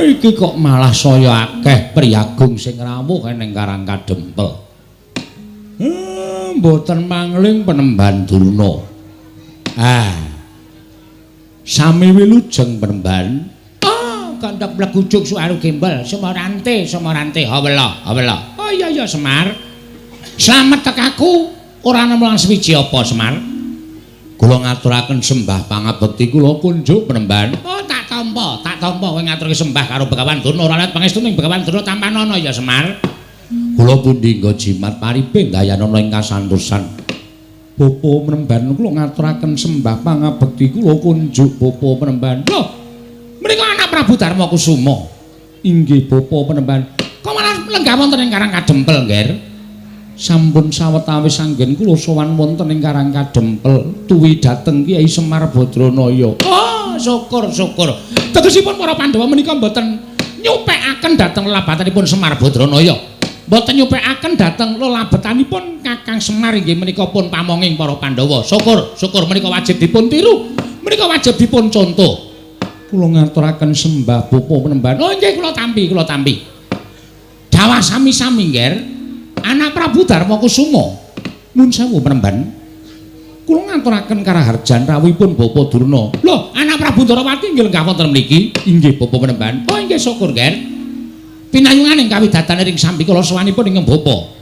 Iki kok malah saya akeh priyagung sing rawuh ning Karang Kadempel. Mboten mangling Penemban Durna. Ah. Sami wilujeng Penemban. Oh, kandhak blegujuk suaru gembel, Sumarante, Sumarante, hawela, hawela. Oh iya iya Semar. Slamet tekaku ora nemu lan suwiji apa Semar? Kula ngaturaken sembah pangabekti kula kunjuk Penemban. Oh, tak tampa, tak tampa kowe ngaturke sembah karo Begawan Durna ora let pangestuning Begawan Durna tampanana ya Semar. Kula pundi nggo jimat paripe dayanana ing kasantosan. Bapa Penemban kula ngaturaken sembah pangabekti kula kunjuk Bapa Penemban. Lho, menika anak Prabu Darma Kusuma. Inggih Bapa Penemban. Kok malah lenggah wonten ing Karang Kadempel, Ngger? Sampun sawetawis anggen kula sowan wonten ing Karang Kadempel tuwi dhateng Kyai Semar Badranaya. Oh, syukur syukur. Tegesipun para Pandhawa menika mboten nyupekaken dhateng lelabatanipun Semar Badranaya. Mboten nyupekaken dhateng lelabetanipun Kakang Semar inggih menika pun pamonging para Pandhawa. Syukur, syukur menika wajib dipun tiru. Menika wajib dipun contoh. Kula ngaturaken sembah Bapa Penemban. Oh nggih kula tampi, kula tampi. Dawah sami-sami, Ngger. Anak Prabu Darma Kusuma. Nun sewu Penemban. Kula ngaturaken karaharjan rawuhipun Bapa Durna. Lho, anak Prabu Ndorowati nggih lenggah wonten mriki. Inggih Bapa Penemban. Oh nggih syukur, Ngger. Pinayungane kawidatan ring sambikala sowanipun ingkang bapa.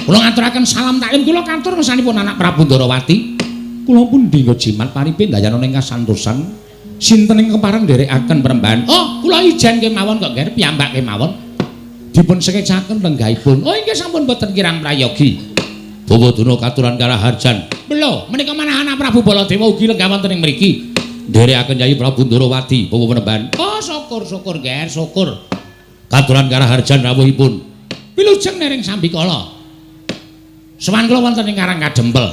Kula ngaturaken salam taklim kula katur ngersanipun anak Prabu Ndorowati. Kula pundi nggo jimat paripe ndayana ing kasantosan. Sinten ing kepareng nderekaken Penemban? Oh, kula ijen kemawon kok, Ngger, piyambak kemawon. Dipun sekecaken lenggahipun. Oh inggih sampun boten kirang prayogi. Bawa Durna katuran karaharjan. Lho, menika manah anak Prabu Baladewa ugi lenggah wonten ing mriki. Nderekaken Yai Prabu Ndorowati, Bawa Penemban. Oh, syukur syukur, Ngger, syukur. Katuran karaharjan rawuhipun. Wilujeng nering sambikala. Sowan kula wonten ing Karang Kadempel.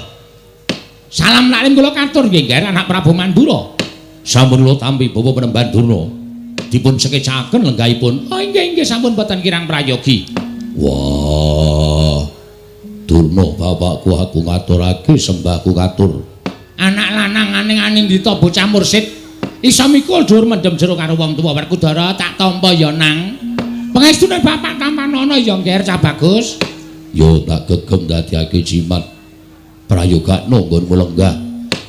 Salam taklim kula katur nggih, Ngger, anak Prabu Mandura. Sampun kula tampi Bawa Penemban Durna. Dipun sekecaken lenggahipun. Oh inggih inggih sampun boten kirang prayogi. Wah. Durna bapakku aku ngaturake sembahku katur. Anak lanang aning-aning dita bocah mursid iso mikul dhuwur mendem jero karo wong tuwa. Werkudara tak tampa ya nang. Pangestune bapak tampanana ya Ngger Cah Bagus. Yo tak gegem dadiake jimat. Prayogakno nggonmu lenggah.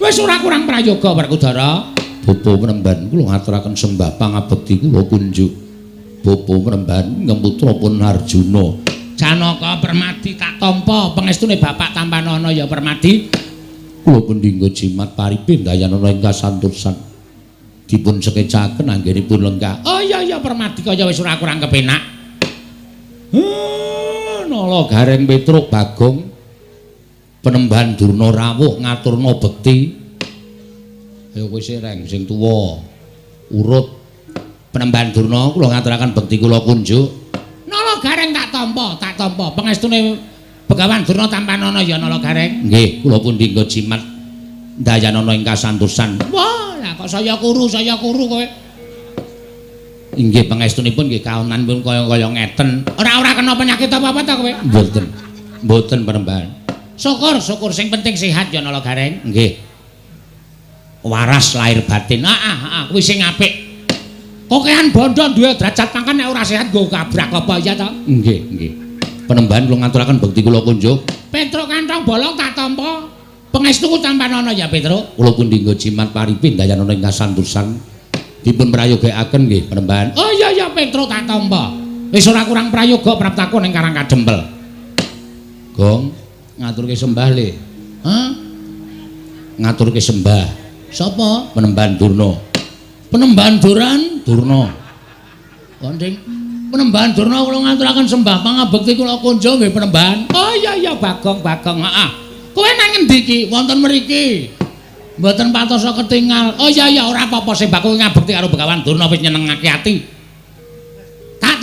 Wis ora kurang prayoga Werkudara. Bapa Penemban kula ngaturaken sembah pangabekti kula kunjuk. Bapa Penemban ngemputra pun Arjuna. Janaka Permadi tak tampa pangestune bapak tampanana ya Permadi. Kula pundi nggo jimat paripe ndayanana ing kasantosan. Dipun sekecaken anggenipun lenggah. Oh iya iya Permadi kaya wis ora kurang kepenak. Nala Gareng Petruk Bagong Penemban Durna rawuh ngaturna bekti. Ayo kowe sing sing tuwa urut Penemban Durna kula ngaturaken bekti kula kunjuk. Nala Gareng tak tampa, tak tampa pangestune Begawan Durna tampanana ya Nala Gareng. Nggih, kula pundi nggo jimat ndayanana ing kasantosan. Wah, lah kok saya kuru kowe. Inggih pangestunipun nggih kaonanipun kaya-kaya ngeten. Ora-ora kena penyakit apa-apa ta kowe? Mboten. Mboten Penemban. Syukur, syukur sing penting sehat ya Nala Gareng. Nggih. Waras lahir batin. Heeh, heeh, kuwi sing apik. Kokehan bondo duwe derajat pangkat nek ora sehat nggo kabrak apa ya to? Nggih, nggih. Penembahan kula ngaturaken bekti kula kunjuk. Petruk kantong bolong tak tampa. Pangestuku tampanana ya, Petruk. Kula pundi nggo jimat paripi ndayanana ing kasantosan. Dipun prayogakaken nggih Penembahan. Oh iya iya Petruk tak tampa. Wis ora kurang prayoga praptaku ning Karang Kadempel. Gong, ngaturke sembah le. Hah? Ngaturke sembah. Sapa? Penembahan Durna. Penembahan Duran? Durna. Konding. Penembahan Durna kula ngaturaken sembah pangabekti kula kunjung nggih Penembahan. Oh iya iya Bagong Bagong, heeh. Kowe nang ngendi iki? Wonten mriki. Mboten patosa ketingal. Oh iya iya ora apa-apa sembah kowe ngabekti karo Begawan Durna wis nyenengake ati. Tak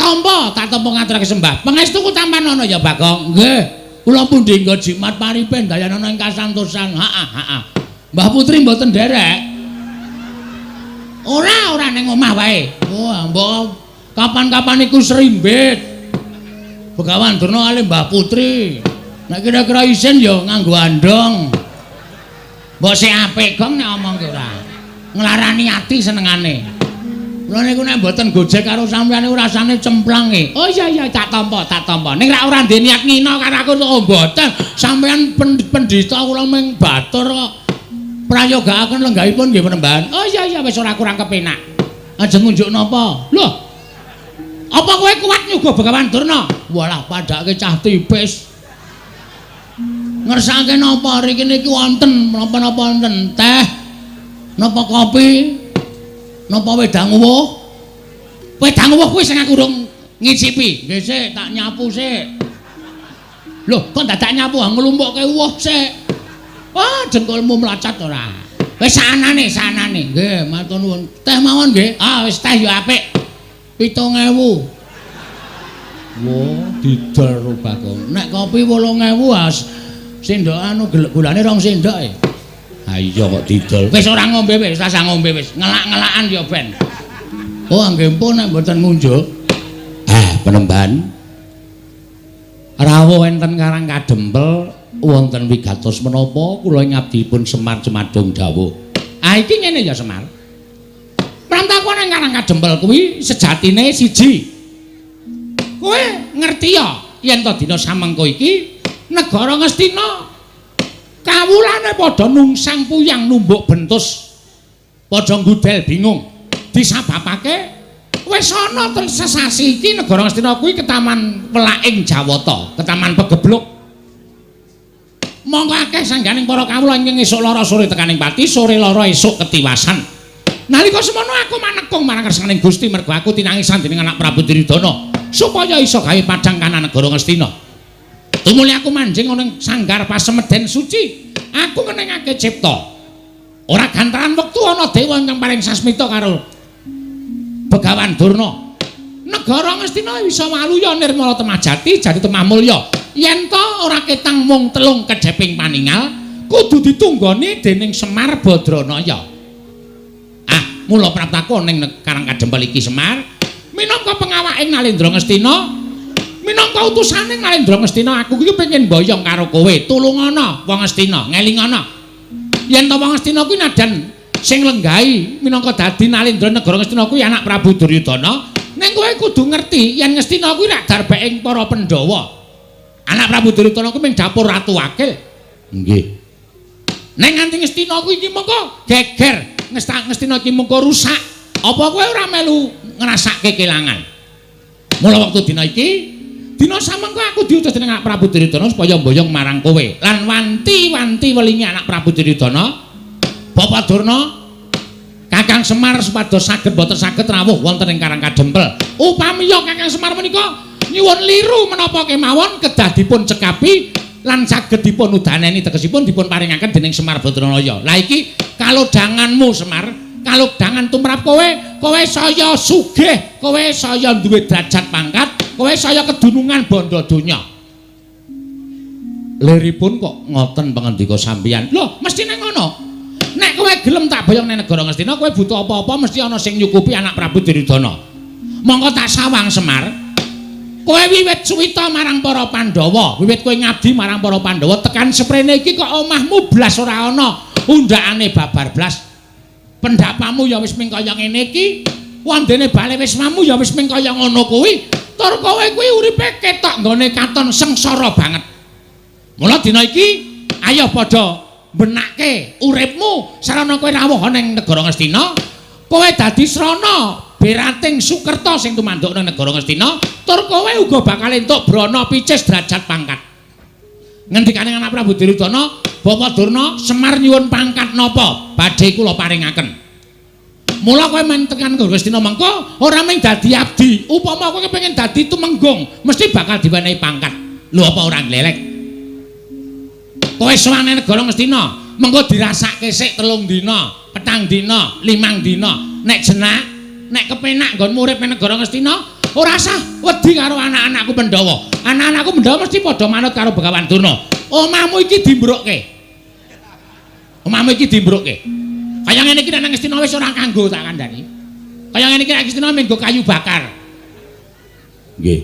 tampa ngaturake sembah. Pangestuku tampanana ya Bagong. Nggih. Kula pundi nggo jimat paripe ndayanana ing kasantosan. Heeh heeh. Mbah Putri mboten nderek. Ora, ora ning omah wae. Wah, mbok kapan-kapan iku serimbit. Begawan Durna kalih Mbah Putri. Nek kira-kira isin ya nganggo andong. Mbok sik apik Gong nek omongke ora. Nglarani ati senengane. Kula niku nek mboten gojek karo sampeyan niku rasane cemplang e. Oh iya iya tak tampa, tak tampa. Ning rak ora ndek niat ngina karo aku oh mboten. Sampeyan pendhita kula ming batur kok. Prayogakaken lenggahipun nggih Penembahan. Oh iya iya wis ora kurang kepenak. Ajeng ngunjuk napa? Loh. Apa kowe kuat nyuguh Begawan Durna? Walah padake cah tipis. Ngersake napa riki niki wonten napa-napa wonten teh, napa kopi, napa wedang uwuh? Wedang uwuh kuwi sing aku urung ngicipi. Nggih sik, tak nyapu sik. Loh, kok dadak nyapu nglumpukke uwuh sik. Wah, dengkulmu mlacat ora. Wis sanane, sanane. Nggih, matur nuwun. Teh mawon nggih. Ah, wis teh ya apik. 7.000. Wah, didol ro Bagong. Nek kopi 8.000 as sendok anu gulane 2 sendok e. Ha iya kok didol. Wis ora ngombe wis, rasah ngombe wis. Ngelak-ngelakan ya ben. Oh, nggih pun nek mboten ngunjuk. Ah, Penembahan. Rawuh enten Karang Kadempel wonten wigatos menapa kula ngabdipun Semar Cemadung dawuh. Ah iki ngene ya Semar. Prantaku nang Karang Kadempel kuwi sejatine siji. Kowe ngerti ya yen to dina samengko iki negara Ngastina kawulane padha nungsang puyang numbuk bentus. Padha nggudel bingung. Disababake wis ana sesasi iki negara Ngastina kuwi ketaman welaking Jawata, ketaman pegebluk. Monggo akeh sangganing para kawula ingkang esuk lara sore tekaning pati, sore lara esuk ketiwasan. Nalika semono aku manekung marang kersaning Gusti mergo aku tinangisan dening anak Prabu Duryudana supaya iso gawe padhang kanan negara Ngastina. Tumuli aku manjing ana ing sanggar pasemeden suci, aku ngenengake cipta. Ora gantaran wektu ana dewa ingkang paring sasmita karo Begawan Durna. Negara Ngastina bisa waluya nirmala temah jati jati temah mulya. Yen to ora ketang mung telung kedheping paningal, kudu ditunggoni dening Semar Badranaya. Ah, mula praptaku ning Karang Kadempel iki Semar, minangka pengawaking Nalendra Ngastina, minangka utusane Nalendra Ngastina, aku iki pengen mboyong karo kowe. Tulungana wong Ngastina, ngelingana. Yen to wong Ngastina kuwi nadan sing lenggahi minangka dadi Nalendra negara Ngastina kuwi anak Prabu Duryudana, ning kowe kudu ngerti yen Ngastina kuwi rak darbeking para Pandhawa. Anak Prabu Duryudana kuwi ming dapur ratu wakil. Nggih. Ning nganti Ngastina kuwi iki mengko geger, Ngastina iki mengko rusak. Apa kowe ora melu ngrasake kelangan? Mula wektu dina iki, dina samengko aku diutus dening anak Prabu Duryudana supaya mboyong marang kowe. Lan wanti-wanti welingi anak Prabu Duryudana, Bapak Durna, Kakang Semar supados saged boten saged rawuh wonten ing Karang Kadempel. Upamiya Kakang Semar menika nyuwun liru menapa kemawon kedah dipun cekapi lan saged dipun udaneni tegesipun dipun paringaken dening Semar Badranaya. Lah iki kalodhanganmu Semar, kalodhangan tumrap kowe, kowe saya sugih, kowe saya duwe derajat pangkat, kowe saya kedunungan bondo donya. Liripun kok ngoten pangandika sampeyan? Lho, mestine ngono. Nek kowe gelem tak boyong ning negara Ngastina, kowe butuh apa-apa mesti ana sing nyukupi anak Prabu Duryudana. Monggo tak sawang Semar. Kowe wiwit suwita marang para Pandhawa, wiwit kowe ngabdi marang para Pandhawa tekan seprene iki kok omahmu blas ora ana, undhakane babar blas. Pendapamu ya wis ming kaya ngene iki, wandene bale wismamu ya wis ming kaya ngono kuwi. Tur kowe kuwi uripe ketok nggone katon sengsara banget. Mula dina iki ayo padha benake uripmu sarana kowe rawuh ning negara Ngastina, kowe dadi srana berating Sukerta sing tumanduk nang negara Ngastina, tur kowe uga bakal entuk brana picis derajat pangkat. Ngendikane anak Prabu Duryudana, Bapak Durna, Semar nyuwun pangkat napa badhe kula paringaken. Mula kowe men tekan Ngastina mengko ora mung dadi abdi, upama kowe kepengin dadi tumenggung mesti bakal diwenehi pangkat. Lho apa ora glelek? Kowe sowan nang negara Ngastina, mengko dirasake sik 3 dina, 4 dina, 5 dina. Nek jenak, nek kepenak nggonmu urip nang negara Ngastina, ora sah wedi karo anak-anakku Pandhawa. Anak-anakku Pandhawa mesti padha manut karo Begawan Durna. Omahmu iki dimbrukke. Omahmu iki dimbrukke. Kaya ngene iki nek nang Ngastina wis ora kanggo tak kandhani. Kaya ngene iki nek Ngastina mung nggo kayu bakar. Nggih.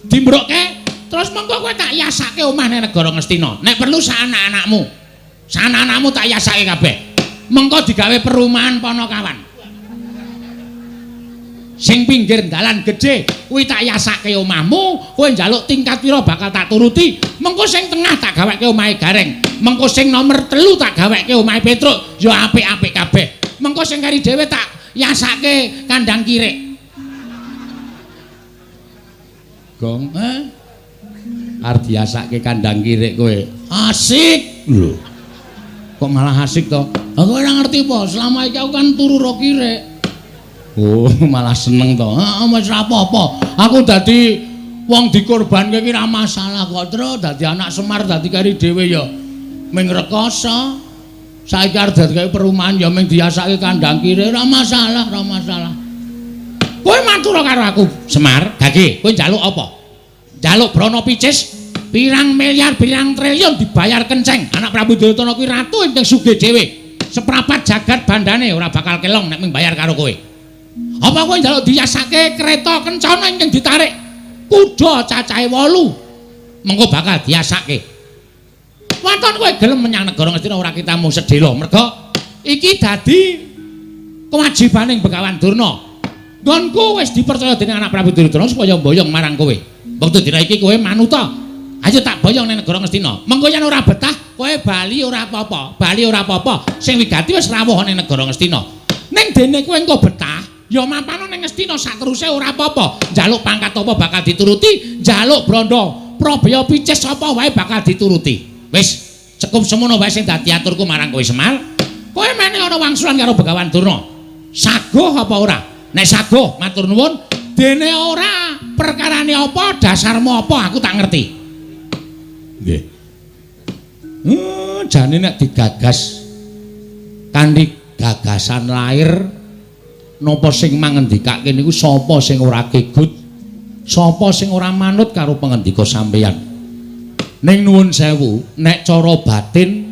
Dimbrukke terus mengko kowe tak yasake omah nang negara Ngastina. Nek perlu sak anak-anakmu. Sak anak-anakmu tak yasake kabeh. Mengko digawe perumahan Ponokawan. Sing pinggir dalan gedhe kuwi tak yasake omahmu, kowe njaluk tingkat pira bakal tak turuti. Mengko sing tengah tak gaweke omahe Gareng. Mengko sing nomor 3 tak gaweke omahe Petruk, ya apik-apik kabeh. Mengko sing kari dhewe tak yasake kandang kirik. Gong, arep diasake kandang kirik kowe. Asik. Lho. Kok malah asik to? Aku ora ngerti apa, selama iki aku kan turu ro kirik. Oh, malah seneng to. Heeh, wis ora apa-apa. Aku dadi wong dikorbanke iki ora masalah kok, Tru. Dadi anak Semar dadi kari dhewe ya ming rekoso. Saiki arep dadi kaya perumahan ya ming diasake kandang kirik, ora masalah, ora masalah. Kowe matur karo aku, Semar, Gage, kowe njaluk apa? Njaluk brana picis pirang miliar, pirang triliun dibayar kenceng. Anak Prabu Duryudana kuwi ratu ingkang sugih dhewe. Seprapat jagat bandane ora bakal kelong nek ming bayar karo kowe. Apa kowe njaluk diyasake kereta kencana ingkang ditarik kuda cacahe 8? Mengko bakal diasake. Waton kowe gelem menyang negara Ngastina ora kitamu sedhela, merga iki dadi kewajibaning Begawan Durna. Nggonku wis dipercaya dening anak Prabu Duryudana supaya mboyong marang kowe. Wektu dina iki kowe manuta. Ayo tak boyong ning negara Ngastina. Mengko yen ora betah, kowe bali ora apa-apa. Bali ora apa-apa. Sing wigati wis rawuh ning negara Ngastina. Ning dene kowe engko betah, ya mapano ning Ngastina sateruse ora apa-apa. Njaluk pangkat apa bakal dituruti, njaluk brandha probaya picis apa wae bakal dituruti. Wis, cukup semono wae sing dadi aturku marang kowe Semar. Kowe mene ana wangsulan karo Begawan Durna. Saguh apa ora? Nek saguh matur nuwun, dene ora perkarane apa, dasarmu apa aku tak ngerti. Nggih. Jane nek digagas kanthi gagasan lair napa sing mangendikake niku sapa sing ora kegut, sapa sing ora manut karo pangendika sampeyan. Ning nuwun sewu, nek cara batin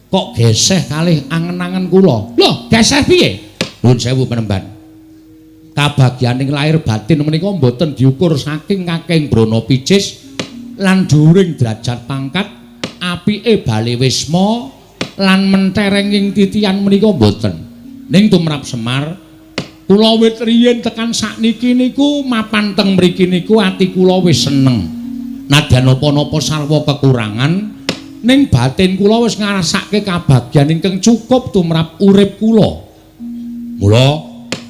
kok geseh kalih angen-angen kula. Lho, geseh piye? Nuwun sewu penemban. Kabagyaning lair batin menika mboten diukur saking kakeng brana picis lan dhuwuring derajat pangkat, apike bale wisma lan menterenging titian menika mboten. Ning tumrap Semar, kula wit riyin tekan sakniki niku mapan teng mriki niku ati kula wis seneng. Nadyan napa-napa sarwa kekurangan, ning batin kula wis ngrasake kabagyan ingkang cukup tumrap urip kula. Mula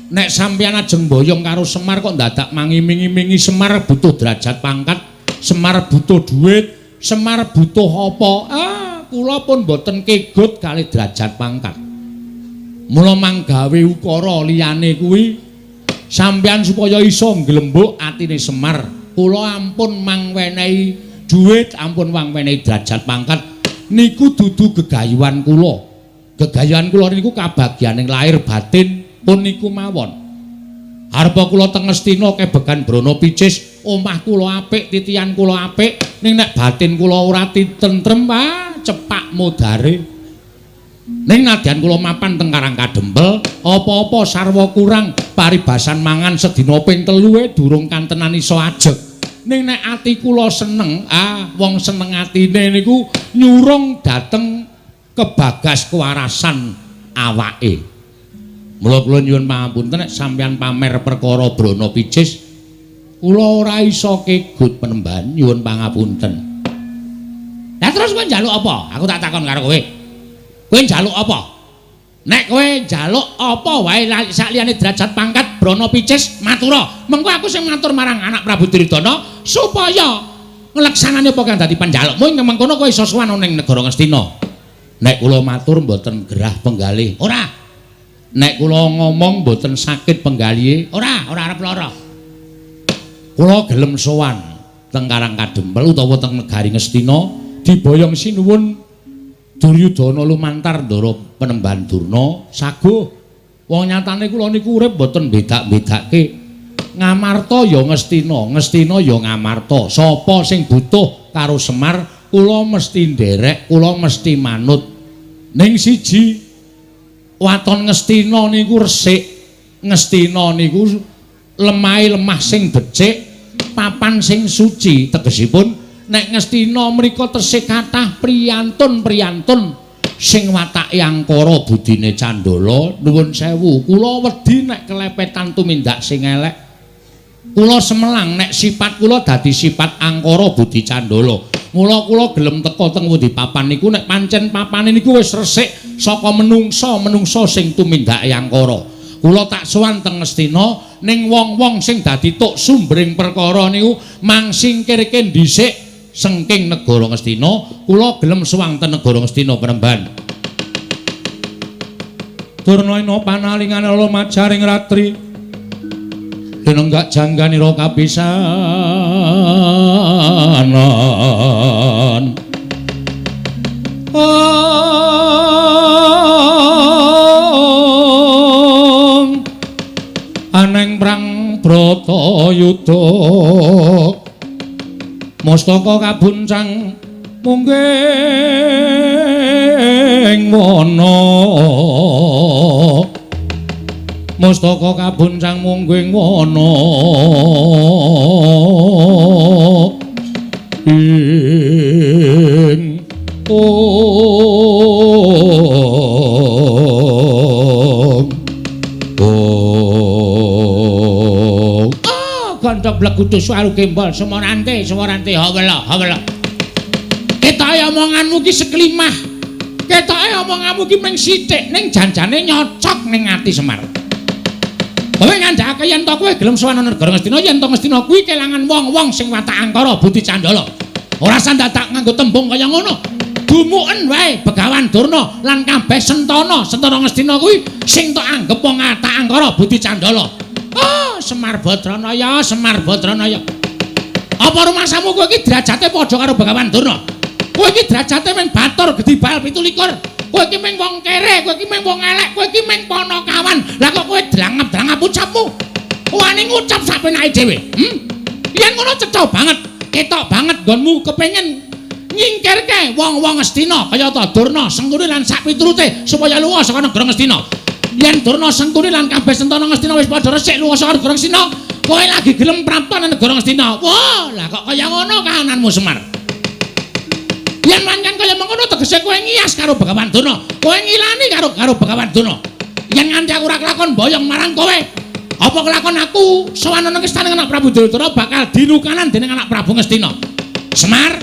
nek sampeyan ajeng mboyong karo Semar kok ndadak mangiming-imingi Semar butuh derajat pangkat, Semar butuh duit, Semar butuh apa? Ah, kula pun mboten kegut kalih derajat pangkat. Mula manggawe ukara liyane kuwi sampeyan supaya iso ngglembuk atine Semar. Kula ampun mangwenehi duit, ampun mangwenehi derajat pangkat niku dudu gegayuhan kula. Gegayuhan kula niku kabagyaning lahir batin pun niku mawon. Arpa kula teng Ngastina kebegan brana picis, omah kula apik, titian kula apik, ning nek batin kula ora titentrem, wah cepak modare. Ning nadyan kula mapan teng Karang Kadempel, apa-apa sarwa kurang, paribasan mangan sedina ping 3 durung kantenan iso ajeg. Ning nek ati kula seneng, ah wong seneng atine niku nyurung dhateng kebagas kewarasan awake. Mula kula nyuwun pangapunten nek sampeyan pamer perkara Brana Picis kula ora iso kegut penemban, nyuwun pangapunten. Lah terus kowe njaluk apa? Aku tak takon karo kowe. Kowe njaluk apa? Nek kowe njaluk apa wae sakliyane derajat pangkat Brana Picis matura. Mengko aku sing matur marang anak Prabu Duryudana supaya ngleksanane apa kang dadi panjalukmu ing mengkono kowe iso sowan ning negara Ngastina. Nek kula matur mboten gerah penggalih. Ora. Nek kula ngomong mboten sakit penggalihe. Ora, ora arep lara. Kula gelem sowan teng Karang Kadempel utawa teng negari Ngastina diboyong sinuwun Duryudana lumantar ndara penemban Durna saguh. Wong nyatane kula niku urip mboten bedak-bedake. Ngamarta ya Ngastina, Ngastina ya Ngamarta. Sapa sing butuh karo Semar, kula mesti nderek, kula mesti manut. Ning siji, waton Ngastina niku resik, Ngastina niku lemahe lemah sing becik, papan sing suci. Tegesipun nek Ngastina mriku tesih kathah priyantun-priyantun sing watake angkara budine candala. Nuwun sewu, kula wedi nek kelepetan tumindak sing elek. Kula semelang nek sifat kula dadi sifat angkara budi candala. Mula kula gelem teka teng pundi papan niku nek pancen papane niku wis resik saka menungsa-menungsa sing tumindake angkara. Kula tak sowan teng Ngastina ning wong-wong sing dadi tuk sumbering perkara niku mangsingkirke dhisik sengking negara Ngastina. Kula gelem sowan teng negara Ngastina penemban. Durna ina panalingane lumajaring ratri lenenggak jangganira kapisanan. Ong aneng prang bratayuda mustaka kabuncang mungging wana. Mustaka kabuncang mungging wana ing ong ong. Ah, gandhok blegudu suwaru gembol semorante semorante hawela hawela. Ketoke omonganmu ki seklimah. Ketoke omonganmu ki mung sithik ning janjane nyocok ning ati Semar. Kowe ngandhakake yen to kowe gelem sowan negara Ngastina, yen to Ngastina kuwi kelangan wong-wong sing watak angkara budi candala. Ora sandadak nganggo tembung kaya ngono. Dumuken wae Begawan Durna lan kabeh sentana, sentana Ngastina kuwi sing tok anggep wong watak angkara budi candala. Oh, Semar Badranaya, Semar Badranaya. Apa rumasamu kowe iki derajate padha karo Begawan Durna? Kowe iki derajate mung batur gedhi bal 27. Kowe iki mung wong kere, kowe iki mung wong elek, kowe iki mung panakawan. Lah kok kowe drangap-drangap ucapmu? Wani ngucap sak penake dhewe. Yen ngono cetha banget, ketok banget nggonmu kepengin nyingkirke wong-wong Ngastina kaya ta Durna, Sengkuni lan sak piturute supaya lunga saka negara Ngastina. Yen Durna, Sengkuni lan kabeh sentana Ngastina wis padha resik lunga saka negara Ngastina, kowe lagi gelem prapta nang negara Ngastina. Wah, lah kok kaya ngono kahananmu Semar? Yen pancen kaya mengkono tegese kowe ngiyas karo Begawan Durna, kowe ngilani karo karo Begawan Durna. Yen nganti aku ora kelakon boyong marang kowe, apa kelakon aku sowan nang istana anak Prabu Duryudana bakal dilukanan dening anak Prabu Ngastina. Semar,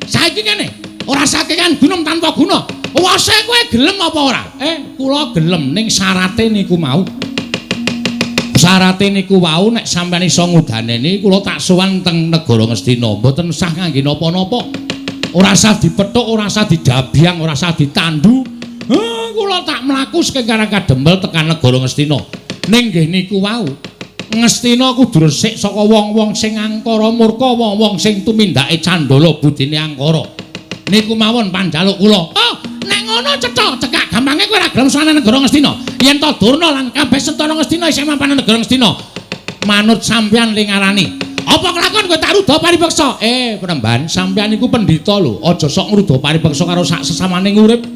saiki ngene, ora sakekan gunung tanpa guna. Wase kowe gelem apa ora? Kula gelem ning syarate niku mau. Syarate niku wau nek sampeyan iso ngudaneni kula tak sowan teng negara Ngastina, mboten sah ngangge napa-napa. Ora sah dipethuk, ora sah didabyang, ora sah ditandu. Kula tak mlaku saking Karang Kadempel tekan negara Ngastina. Ning nggih niku wau, Ngastina kudu resik saka wong-wong sing angkara murka, wong-wong sing tumindake candala budine angkara. Niku mawon panjaluk kula. Oh, nek ngono cetha, cekak gampange kowe ora gelem sowan negara Ngastina. Yen to Durna lan kabeh sentana Ngastina isih mapan negara Ngastina, manut sampeyan ling ngarani. Apa kelakon kowe tak ruda paripeksa? Penemban, sampeyan niku pendhita lho. Aja sok ngruda paripeksa karo sak sesamane urip.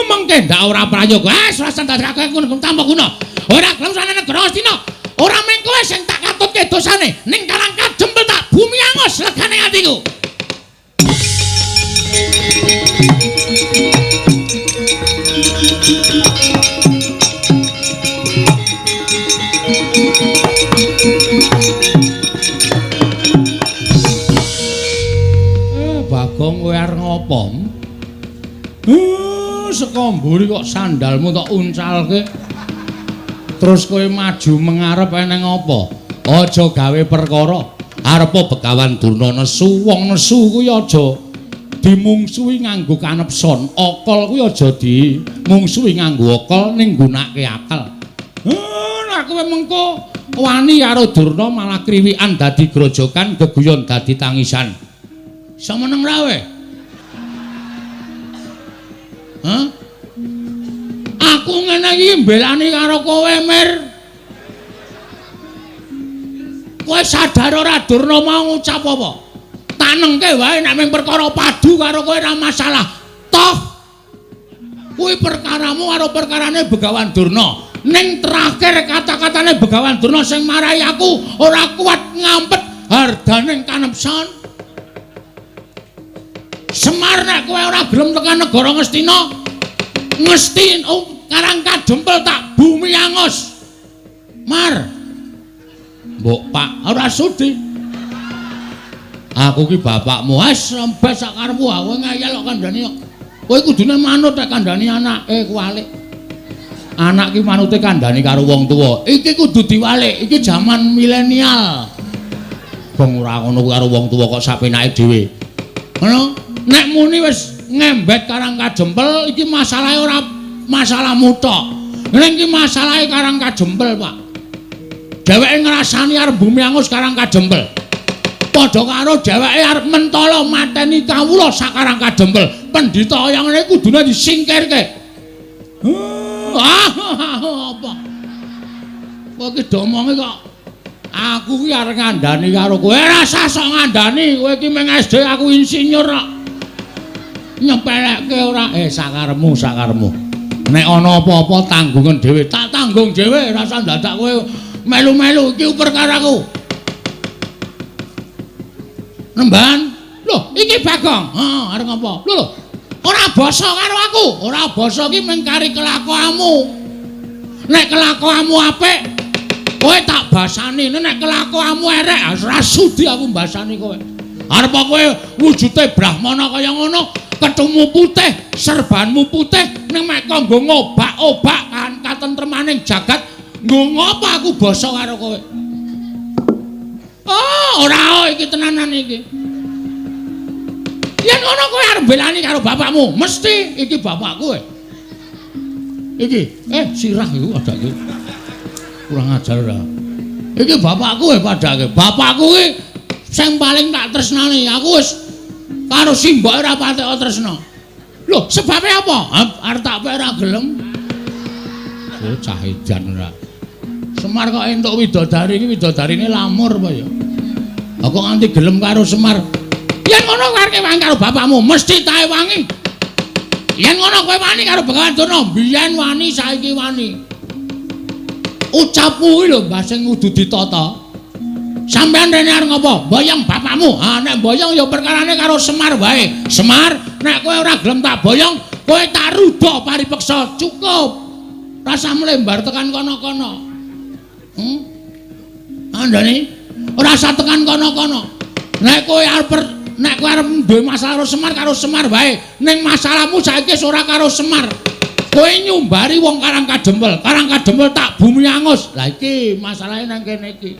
Mengke ndak ora prayoga. Ah, ora sandadake ngono tanpa guna. Ora gelem sowan negara Ngastina. Ora mung kowe sing tak katutke dosane, ning Karang Kadempel tak bumi angus legane atiku. apa? Saka mburi kok sandalmu tok uncalke. Terus kowe maju mengarep eneng apa? Aja gawe perkara. Arepa Begawan Durna nesu, wong nesu kuwi aja dimungsuhi nganggo kanepson. Akal kuwi aja dimungsuhi nganggo akal ning nggunakake akal. Nek kowe mengko wani karo Durna malah kriwikan dadi grojokan, geguyon dadi tangisan. Iso meneng ra kowe? Hah? Aku ngene iki mbelani karo kowe, Mir. Kowe sadar ora Durna mau ngucap apa? Tanengke wae nek mung perkara padu karo kowe ora masalah. Toh kuwi perkaramu karo perkarane Begawan Durna. Ning terakhir kata-katane Begawan Durna sing marai aku ora kuat ngampet hardaning kanepson. Semar nek kowe ora gelem tekan negara Ngastina, Ngesti Karang Kadempel tak bumi angus. Mar. Mbok Pak ora sudi. Aku ki bapakmu. Wes rembes sak karepmu aku ngeyel kok kandhani kok. Kowe kudune manut nek kandhani anake kuwalik. Anak ki manute kandhani karo wong tuwa. Iki kudu diwalik, iki jaman milenial. Bong ora ngono karo wong tuwa kok sapenake dhewe. Ngono? Nek muni wis ngembet Karang Kadempel iki masalahe ora masalahmu tok. Ning iki masalahe Karang Kadempel, Pak. Dheweke ngrasani arep bumi angus Karang Kadempel. Padha karo dheweke arep mentala mateni kawula sak Karang Kadempel. Pendhita kaya ngene kudune disingkirke. Apa? Kowe iki domonge kok aku ki arep ngandani karo kowe. Ora usah sok ngandani, kowe iki mung SD aku insinyur kok. Nyepelekke ora? Sakarepmu, sakarepmu. Nek ana apa-apa tanggungan dhewe, tak tanggung dhewe, ora usah dadak kowe melu-melu iki perkaraku. Nemban. Lho, iki Bagong. Heeh, arep ngapa? Lho lho. Ora basa karo aku. Ora basa iki mung kari kelakuanmu. Nek kelakuanmu apik, kowe tak basani. Nek kelakuanmu erek, ora sudi aku mbasani kowe. Arep kowe wujude brahmana kaya ngono, kethumu putih, serbanmu putih, ning mek kok nggo ngobak-obak kan katentremaning jagat, nggo ngopo aku basa karo kowe? Oh, ora iki tenanan iki. Yen ngono kowe arep mbelani karo bapakmu, mesti iki bapakku. Iki, sirah iku padake. Kurang ajar ora. Iki bapakku padake. Bapakku iki sing paling tak tresnani. Aku wis karo simboke ora patek tresna. Lho, sebabe apa? Arep tak pek ora gelem. Oh, cah edan ora. Semar kok entuk widodari iki widodarine lamur apa ya? Lah kok nganti gelem karo Semar? Yen ngono kowe arep wangi karo bapakmu, mesti tae wangi. Yen ngono kowe wani karo Begawan Durna, biyen wani saiki wani. Ucapmu kuwi lho Mbah sing kudu ditata. Sampeyan rene arep ngopo? Boyong bapakmu. Ha nek boyong ya perkarane karo Semar wae. Semar, nek kowe ora gelem tak boyong, kowe tak rudha paripeksa. Cukup. Rasa mlembar tekan kono-kono. Andane ora usah tekan kono-kono. Nek kowe arep duwe masalah karo Semar wae. Ning masalahmu saiki wis ora karo Semar. Kowe nyumbari wong Karang Kadempel. Karang Kadempel tak bumi angus. Lah iki masalahe nang kene iki.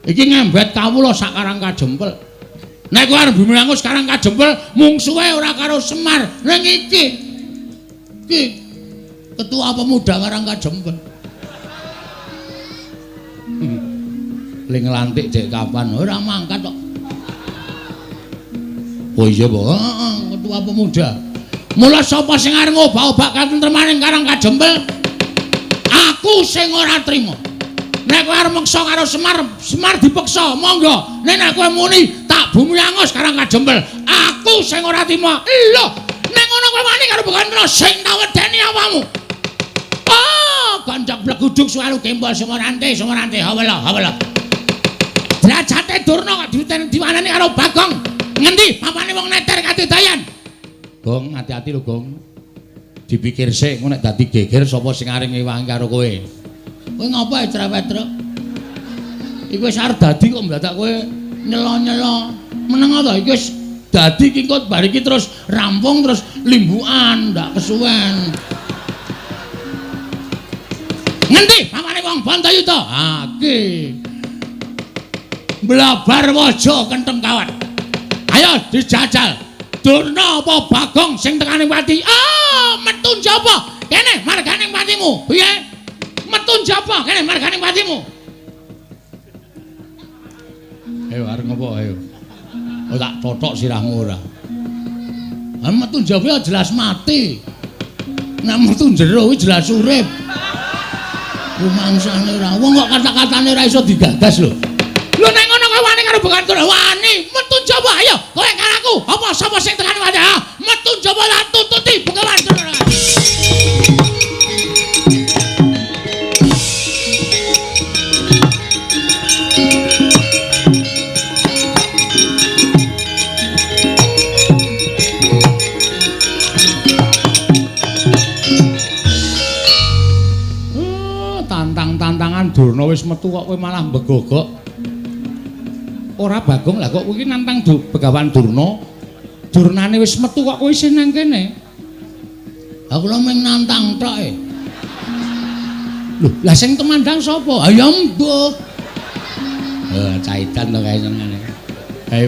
Iki ngembet kawula sak Karang Kadempel. Nek kowe arep bumi angus Karang Kadempel, mungsuhe ora karo Semar. Ning iki. Iki ketua pemuda Karang Kadempel. Ling nglantik dek kapan? Ora mangkat kok. Oh iya, Pak. Heeh, ketua pemuda. Mula sapa sing arep ngobak-obak katentremaning Karang Kadempel? Aku sing ora trima. Nek kowe arep meksa karo Semar, Semar dipeksa, monggo. Nek nek kowe muni tak bumi angus Karang Kadempel, aku sing ora trima. Lho, nek ngono kowe wani karo Begawan Durna sing tak wedeni awakmu. Oh, ganjak bleguduk suwaru gembol sumorante, sumorante, hawela, hawela. Derajate Durna kok diwanani karo Bagong. Ngendi papane wong neter kadedayan? Gong, hati-hati lho, Gong. Dipikir sik, engko nek dadi geger sapa sing arep ngewangi karo kowe? Kowe ngopo cerewet, Truk? Iku wis arep dadi kok ndadak kowe nyelo-nyelo. Meneng to iki wis Dadi ki engko bar iki terus rampung terus limbukan, ndak kesuwen. Ngendi pamane wong Bantayuda? Ha iki. Blabar waja kentheng kawat. Ayo dijajal. Durna apa Bagong sing tekane pati? Ah, metu njaba. Kene margane patimu. Piye? Metu njaba kene margane patimu. Ayo arep ngopo ayo. Oh tak totok sirahmu ora. Ah metu njaba jelas mati. Nek metu jero kuwi jelas urip. Rumangsane ora. Wong kok kata-katane ora iso digagas lho. Lho nek ngono kowe wani karo Begawan Durna? Wani, metu njaba ayo. Kowe karo aku. Apa sapa sing tekane wani? Ah, metu njaba lah tututi Begawan Durna. Tantang-tantangan Durna wis metu kok kowe malah mbegogok. Ora Bagong lah kok kowe iki nantang Begawan Durna. Durnane wis metu kok kowe isih nang kene. Lah kula mung nantang tok e. Lho, lah sing temandang sapa? Ha ya mbuh. Caitan to kae senengane.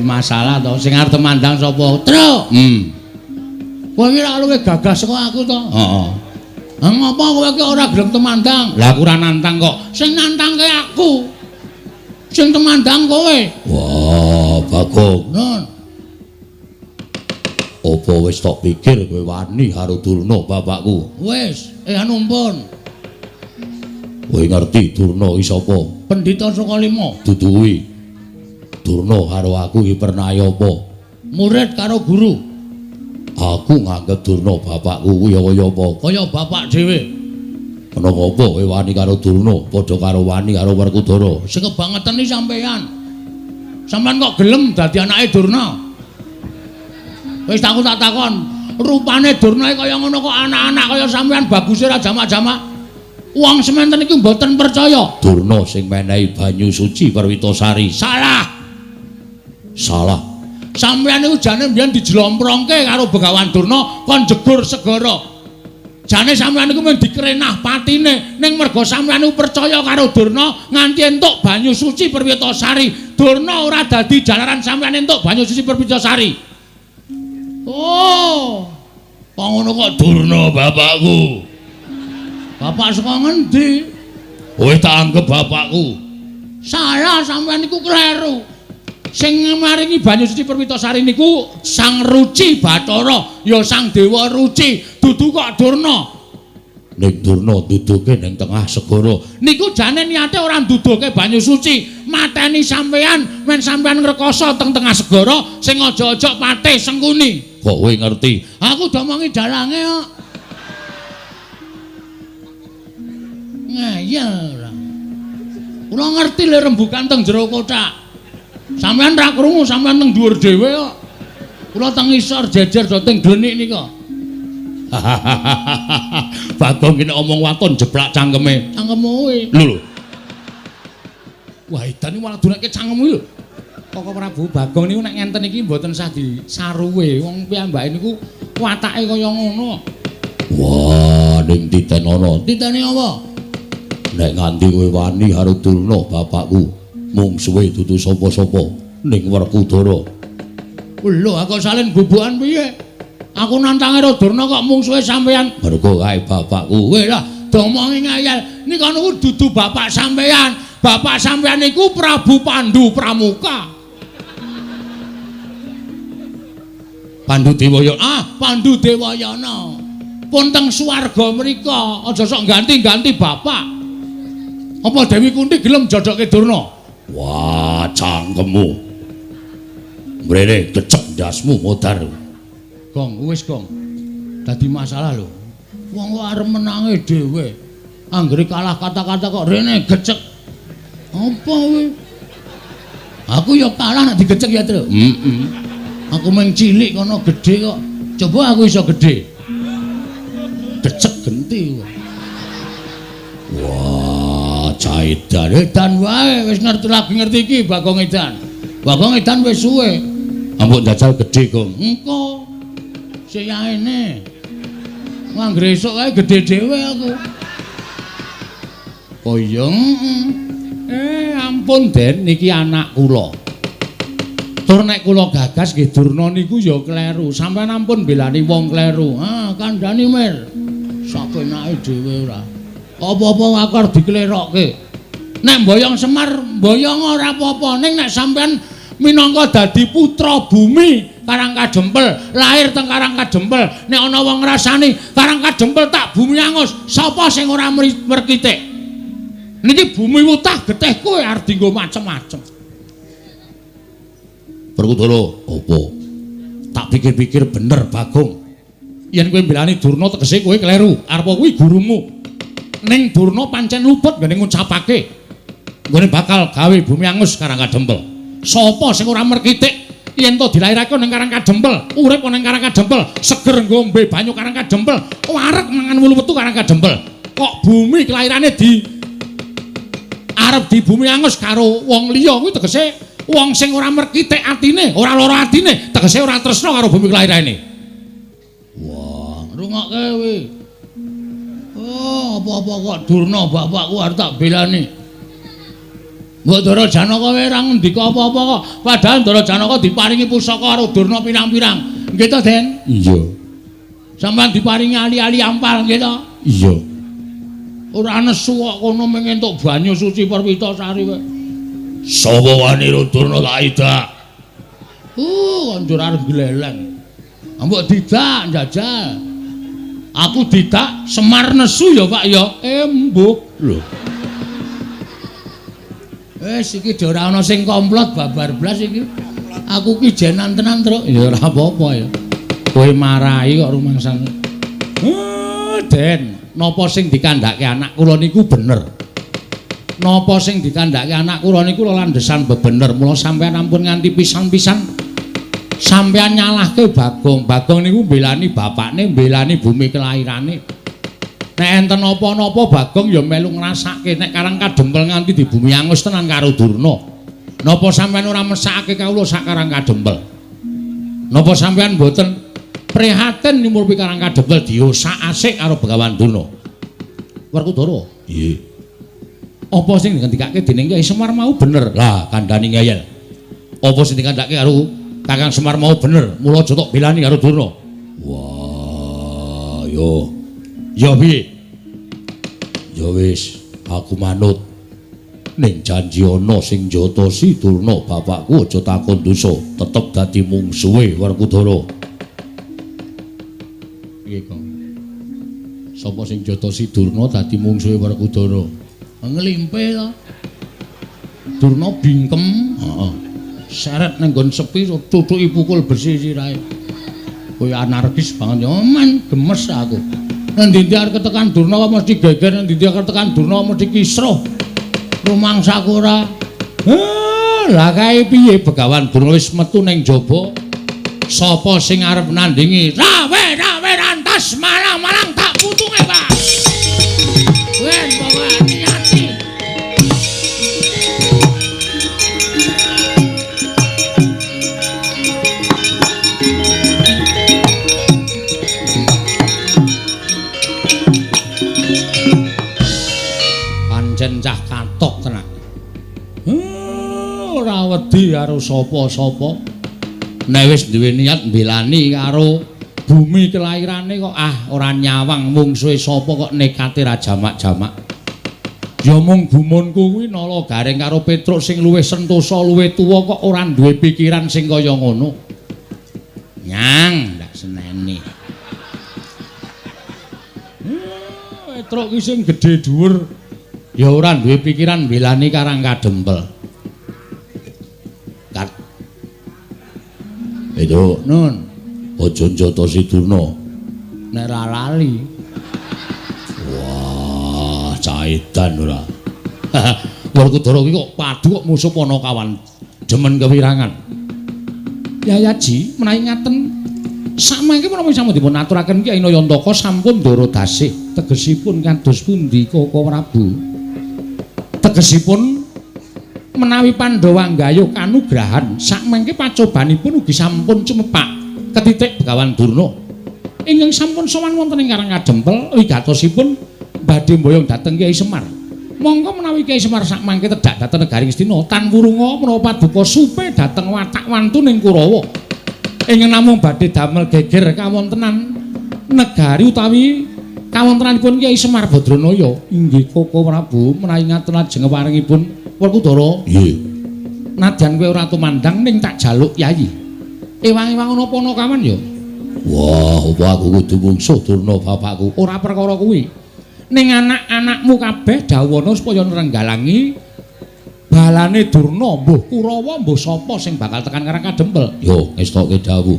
Masalah to sing arep temandang sapa? Truk. Kowe iki ora luwih gagah saka aku to? Heeh. Lah ngopo kowe iki ora gelem temandang? Lah aku ora nantang kok. Sing nantangke aku. Sing temandang kowe. Wah, Bagong. Nun. Apa wis tok pikir kowe wani karo Durna bapakku? Wis, anu pun. Kowe ngerti Durna iki sapa? Pendhita Sukalima. Dudu kuwi. Durna karo aku iki pernah apa? Murid karo guru. Aku nganggep Durna bapakku kuwi kaya apa? Kaya bapak dhewe. Kena apa kowe wani karo Durna padha karo wani karo Werkudara? Sing kebangetan iki sampeyan. Sampeyan kok gelem dadi anake Durna? Wis aku tak takon, rupane Durna kaya ngono kok anak-anak kaya sampeyan baguse ora jamak-jamak. Wong sementen iki mboten percaya. Durna sing menehi banyu suci Perwitasari. Salah. Salah. Sampeyan niku jane mbiyen dijlomprongke karo Begawan Durna kon jegur segara. Jane sampeyan niku mung dikrenah patine, ning merga sampeyan niku percaya karo Durna nganti entuk banyu suci Perwitasari. Durna ora dadi jalaran sampeyan entuk banyu suci Perwitasari. Oh. Kok ngono kok Durna bapakku. Bapak saka ngendi? Kowe tak anggep bapakku. Salah, sampeyan niku kleru. Sing maringi banyu suci Perwitasari niku Sang Ruci Bathara, ya Sang Dewa Ruci, dudu kok Durna. Ning Durna duduke ning tengah segara. Niku jane niate ora nduduke banyu suci, mateni sampeyan men sampeyan ngrekoso teng tengah segara sing aja-aja patih Sengkuni. Kok kowe ngerti? Aku domongi dalange kok. Ngeyel ora. Kula ngerti le rembukan teng jero kothak. Sampeyan ra krungu, sampeyan teng dhuwur dhewe kok. Kula teng isor jejer do teng glenik nika. Bagong kene omong waton jeblak cangkeme. Cangkemmu kuwi. Lho lho. Wah, edan iki malah dunake cangkemmu lho. Koko Prabu Bagong niku nek ngenten iki mboten sah disaruwe. Wong piyambake niku watake kaya ngono. Wah, ning titenono. Titene apa? Nek nganti kowe wani karo Durna bapakku, mungsuhe dudu sapa-sapa ning Werkudara. Lho, aku salin bubukan piye? Aku nantang karo Durna kok mungsuhe sampeyan. Mergo kae bapakku. Kowe lah domongi ngayal. Nika niku dudu bapak sampeyan. Bapak sampeyan niku Prabu Pandu Pramuka. Pandu Dewayana. Ah, Pandu Dewayana. Pun teng swarga mriko, aja sok ganti-ganti bapak. Apa Dewi Kunti gelem jodokke Durna? Wah, cangkemmu. Mrene kecek ndasmu modar. Gong, wis gong. Dadi masalah lho. Wong kok arep menange dhewe. Anggere kalah kata-kata kok rene gecek. Apa kowe? Aku ya kalah nek digecek ya, Tru. Heeh. Aku mung cilik kono gedhe kok. Coba aku iso gedhe. Gecek genti. Wah, caidan. Edan wae wis ngerti lagi ngerti iki Bagong Edan. Bagong Edan wis suwe. Ambok njajal gedhe, Gong. Engko. Siyaene. Anggere esuk kae gedhe dhewe aku. Oh iya. Ampun Den, niki anak kula. Tur nek kula gagas nggih Durna niku ya kleru. Sampeyan ampun belani wong kleru. Ah, kandhani Mir. Sakenake dhewe ora. Apa-apa aku arep diklerokke. Nek mboyong Semar, mboyong ora apa-apa. Ning nek sampeyan minangka dadi putra bumi Karang Kadempel, lahir teng Karang Kadempel, nek ana wong ngrasani Karang Kadempel tak bumi angus, sapa sing ora merkitik? Niki bumi wutah getih kowe arep dienggo macem-macem. Werkudara, apa? Tak pikir-pikir bener Bagong. Yen kowe mbelani Durna tegese kowe kleru, arep kuwi gurumu. Ning Durna pancen luput nggone ngucapake nggone bakal gawe bumi angus Karang Kadempel. Sapa sing ora merkitik yen to dilairake ning Karang Kadempel, urip ning Karang Kadempel, seger ngombe banyu Karang Kadempel, wareg mangan wulu wetu Karang Kadempel. Kok bumi kelairane di arep di bumi angus karo wong liya kuwi tegese wong sing ora merkitik atine, ora lara atine, tegese ora tresna karo bumi kelairane. Wah, rungokke kowe. Oh, apa-apa kok Durna bapakku arep tak belani. Mbok Ndara Janaka kowe ora ngendika apa-apa kok. Padahal Ndara Janaka diparingi pusaka karo Durna pirang-pirang. Nggih to, Den? Iya. Sampeyan diparingi ali-ali ampal nggih to? Iya. Ora nesu kok kono mung entuk banyu suci Perwitasari kowe. Sapa wani Durna tak idak? Kanjur arep gleleng. Mbok didak njajal. Aku didak Semar nesu ya, Pak ya. Mbuh. Lho. Wis iki ora ana sing komplot babar blas iki. Aku ki jenan tenan, Truk. Ya ora apa-apa ya. Kowe marahi kok rumangsane. Den, napa sing dikandhake anak kula niku bener? Napa sing dikandhake anak kula niku landhesan bebener. Mula sampeyan ampun nganti pisan-pisan sampeyan nyalahke Bagong. Bagong niku mbelani bapakne, mbelani bumi kelairane. Nek enten napa-napa Bagong ya melu ngrasake nek Karang Kadempel nganti di bumi angus tenan karo Durna. Napa sampeyan ora mesakake kawula sak Karang Kadempel? Napa sampeyan mboten prihatin nyumurpi Karang Kadempel diosak asik karo Begawan Durna? Werkudara, nggih. Apa sing dikandhakake dening Kyai Semar mau bener? Lah, kandhani ngeyel. Apa sing dikandhakake karo Kakang Semar mau bener? Mula aja tok belani karo Durna. Wah, yo. Ya piye? Ya wis, aku manut. Ning janji ana sing njotosi Durna bapakku aja takon dosa, tetep dadi mungsuhe Werkudara. Piye, Kang? Sapa sing njotosi Durna dadi mungsuhe Werkudara? Nglimpe to. Durna bingkem, heeh. Seret nang nggon sepi tutuki pukul besi sirahe. Kowe anarkis banget ya, men gemes aku. Nang ndi arep ketekan Durna kok mesti geger, nang ndi arep ketekan Durna mesti kisruh. Rumangsaku ora. Lah kae piye Begawan Durna wis metu ning jaba. Sapa sing arep nandingi? Rawe-rawe rantas malang-malang tak putunge, Pak. Wen pokoke niati. Pancen cah katok tenan. Ora wedi karo sapa-sapa. Nek wis duwe niat mbelani karo bumi kelairane kok ah ora nyawang mungsuhe sapa kok nekate ra jamak-jamak. Ya mung gumunku kuwi Nala Gareng karo Petruk sing luwih sentosa luwih tuwa kok ora duwe pikiran sing kaya ngono. Nyang ndak seneni. Petruk ki sing gedhe dhuwur ya ora duwe pikiran mbelani Karang Kadempel. Kat. Itu Nun, aja njotosi Durna. Nek ra lali. Wah, caidan ora. Werkudara ki kok padu kok musuh Panakawan demen kewirangan. Yayaji menawi ngaten samangke menapa sampun dipun aturaken Kyai Nayantaka sampun ndara dasih tegesipun kados pundi Koko Prabu? Tegesipun Menawi Pandhawa nggayuh kanugrahan sakmangke pacobanipun ugi sampun cumepak ketitik Begawan Durna. Ingkang sampun sowan wonten ing Karang Kadempel wigatosipun badhe mboyong dhateng Kyai Semar. Monggo menawi Kyai Semar sakmangke tedhak dhateng negari Ngastina tan wurunga menawa paduka supe dhateng watak wantuning Kurawa. Ingkang namung badhe damel geger kawontenan negari utawi kawontenanipun Kyai Semar Badranaya. Inggih Koko Prabu, menawi ngaten lajeng paringipun Werkudara. Nggih. Nadyan kowe ora tumandang ning tak jaluk yayi. Ewang-ewang ana apa ana kawan ya? Wah, apa aku kudu mungsuh Durna bapakku? Ora perkara kuwi. Ning anak-anakmu kabeh dawuhana supaya nrenggalangi balane Durna, mbuh Kurawa mbuh sapa sing bakal tekan Karang Kadempel. Yo, ngestoke dawuh.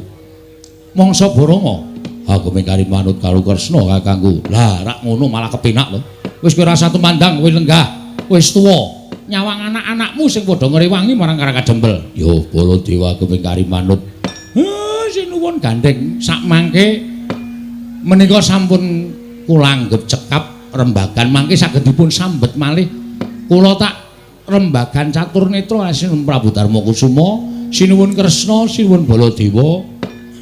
Mangsa Baranga. Aku mengkari manut karo Kresna kakangku. Lah, rak ngono malah kepenak lho. Wis kowe ora tumandang, kowe lenggah, wis tuwa. Nyawang anak-anakmu sing padha ngrewangi marang Karang Kadempel. Yo, Baladewa aku mengkari manut. Sinuwun gandeng sakmangke menika sampun kula anggep cekap rembagan mangke saged dipun sambet malih. Kula tak rembagan catur netra sinuwun Prabu Darma Kusuma, sinuwun Kresna, sinuwun Baladewa,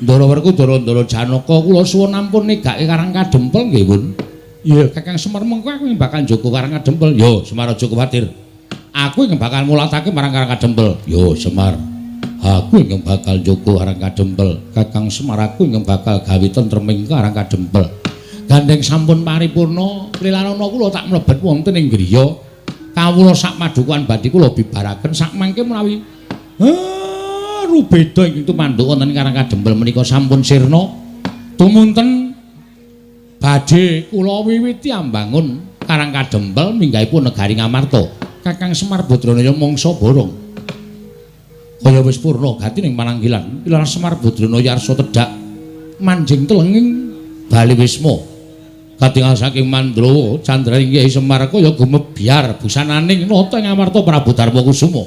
Ndara Werkudara, Ndara Janaka, kula suwun ampun negake Karang Kadempel nggih, Bun. Iya, Kakang Semar mengko aku bakal njaga Karang Kadempel. Yo, Semar aja kuwatir. Aku ingkang bakal mulatake marang Karang Kadempel. Yo, Semar. Aku ingkang bakal njaga Karang Kadempel. Kakang Semar aku ingkang bakal gawe tentreming Karang Kadempel. Gandeng sampun paripurna, lilanana kula tak mlebet wonten ing griya. Kawula sak padukuhan badhe kula bibaraken sakmangke menawi rubeda ingkang tumanduk wonten Karang Kadempel menika sampun sirna. Tumunten badhe kula wiwiti ambangun Karang Kadempel minggahipun negari Ngamarta. Kakang Semar Badranaya mangsa borong. Kaya wis purna gati ning pananggilan, Wilar Semar Badranaya arsa tedhak manjing telenging bali wisma. Katingal saking Mandrawa candraning Kyai Semar kaya gumebyar busananing nata ing Ngamarta Prabu Darma Kusuma.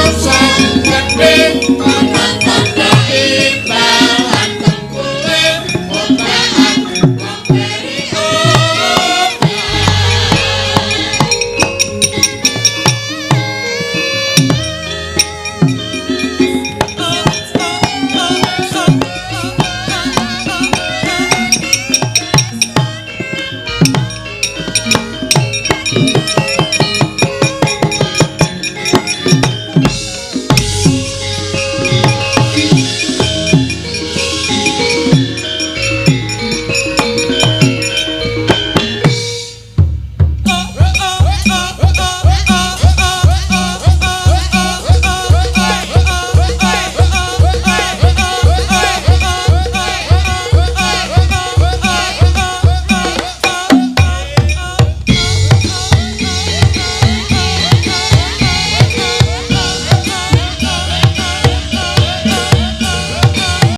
Dosa gedhe.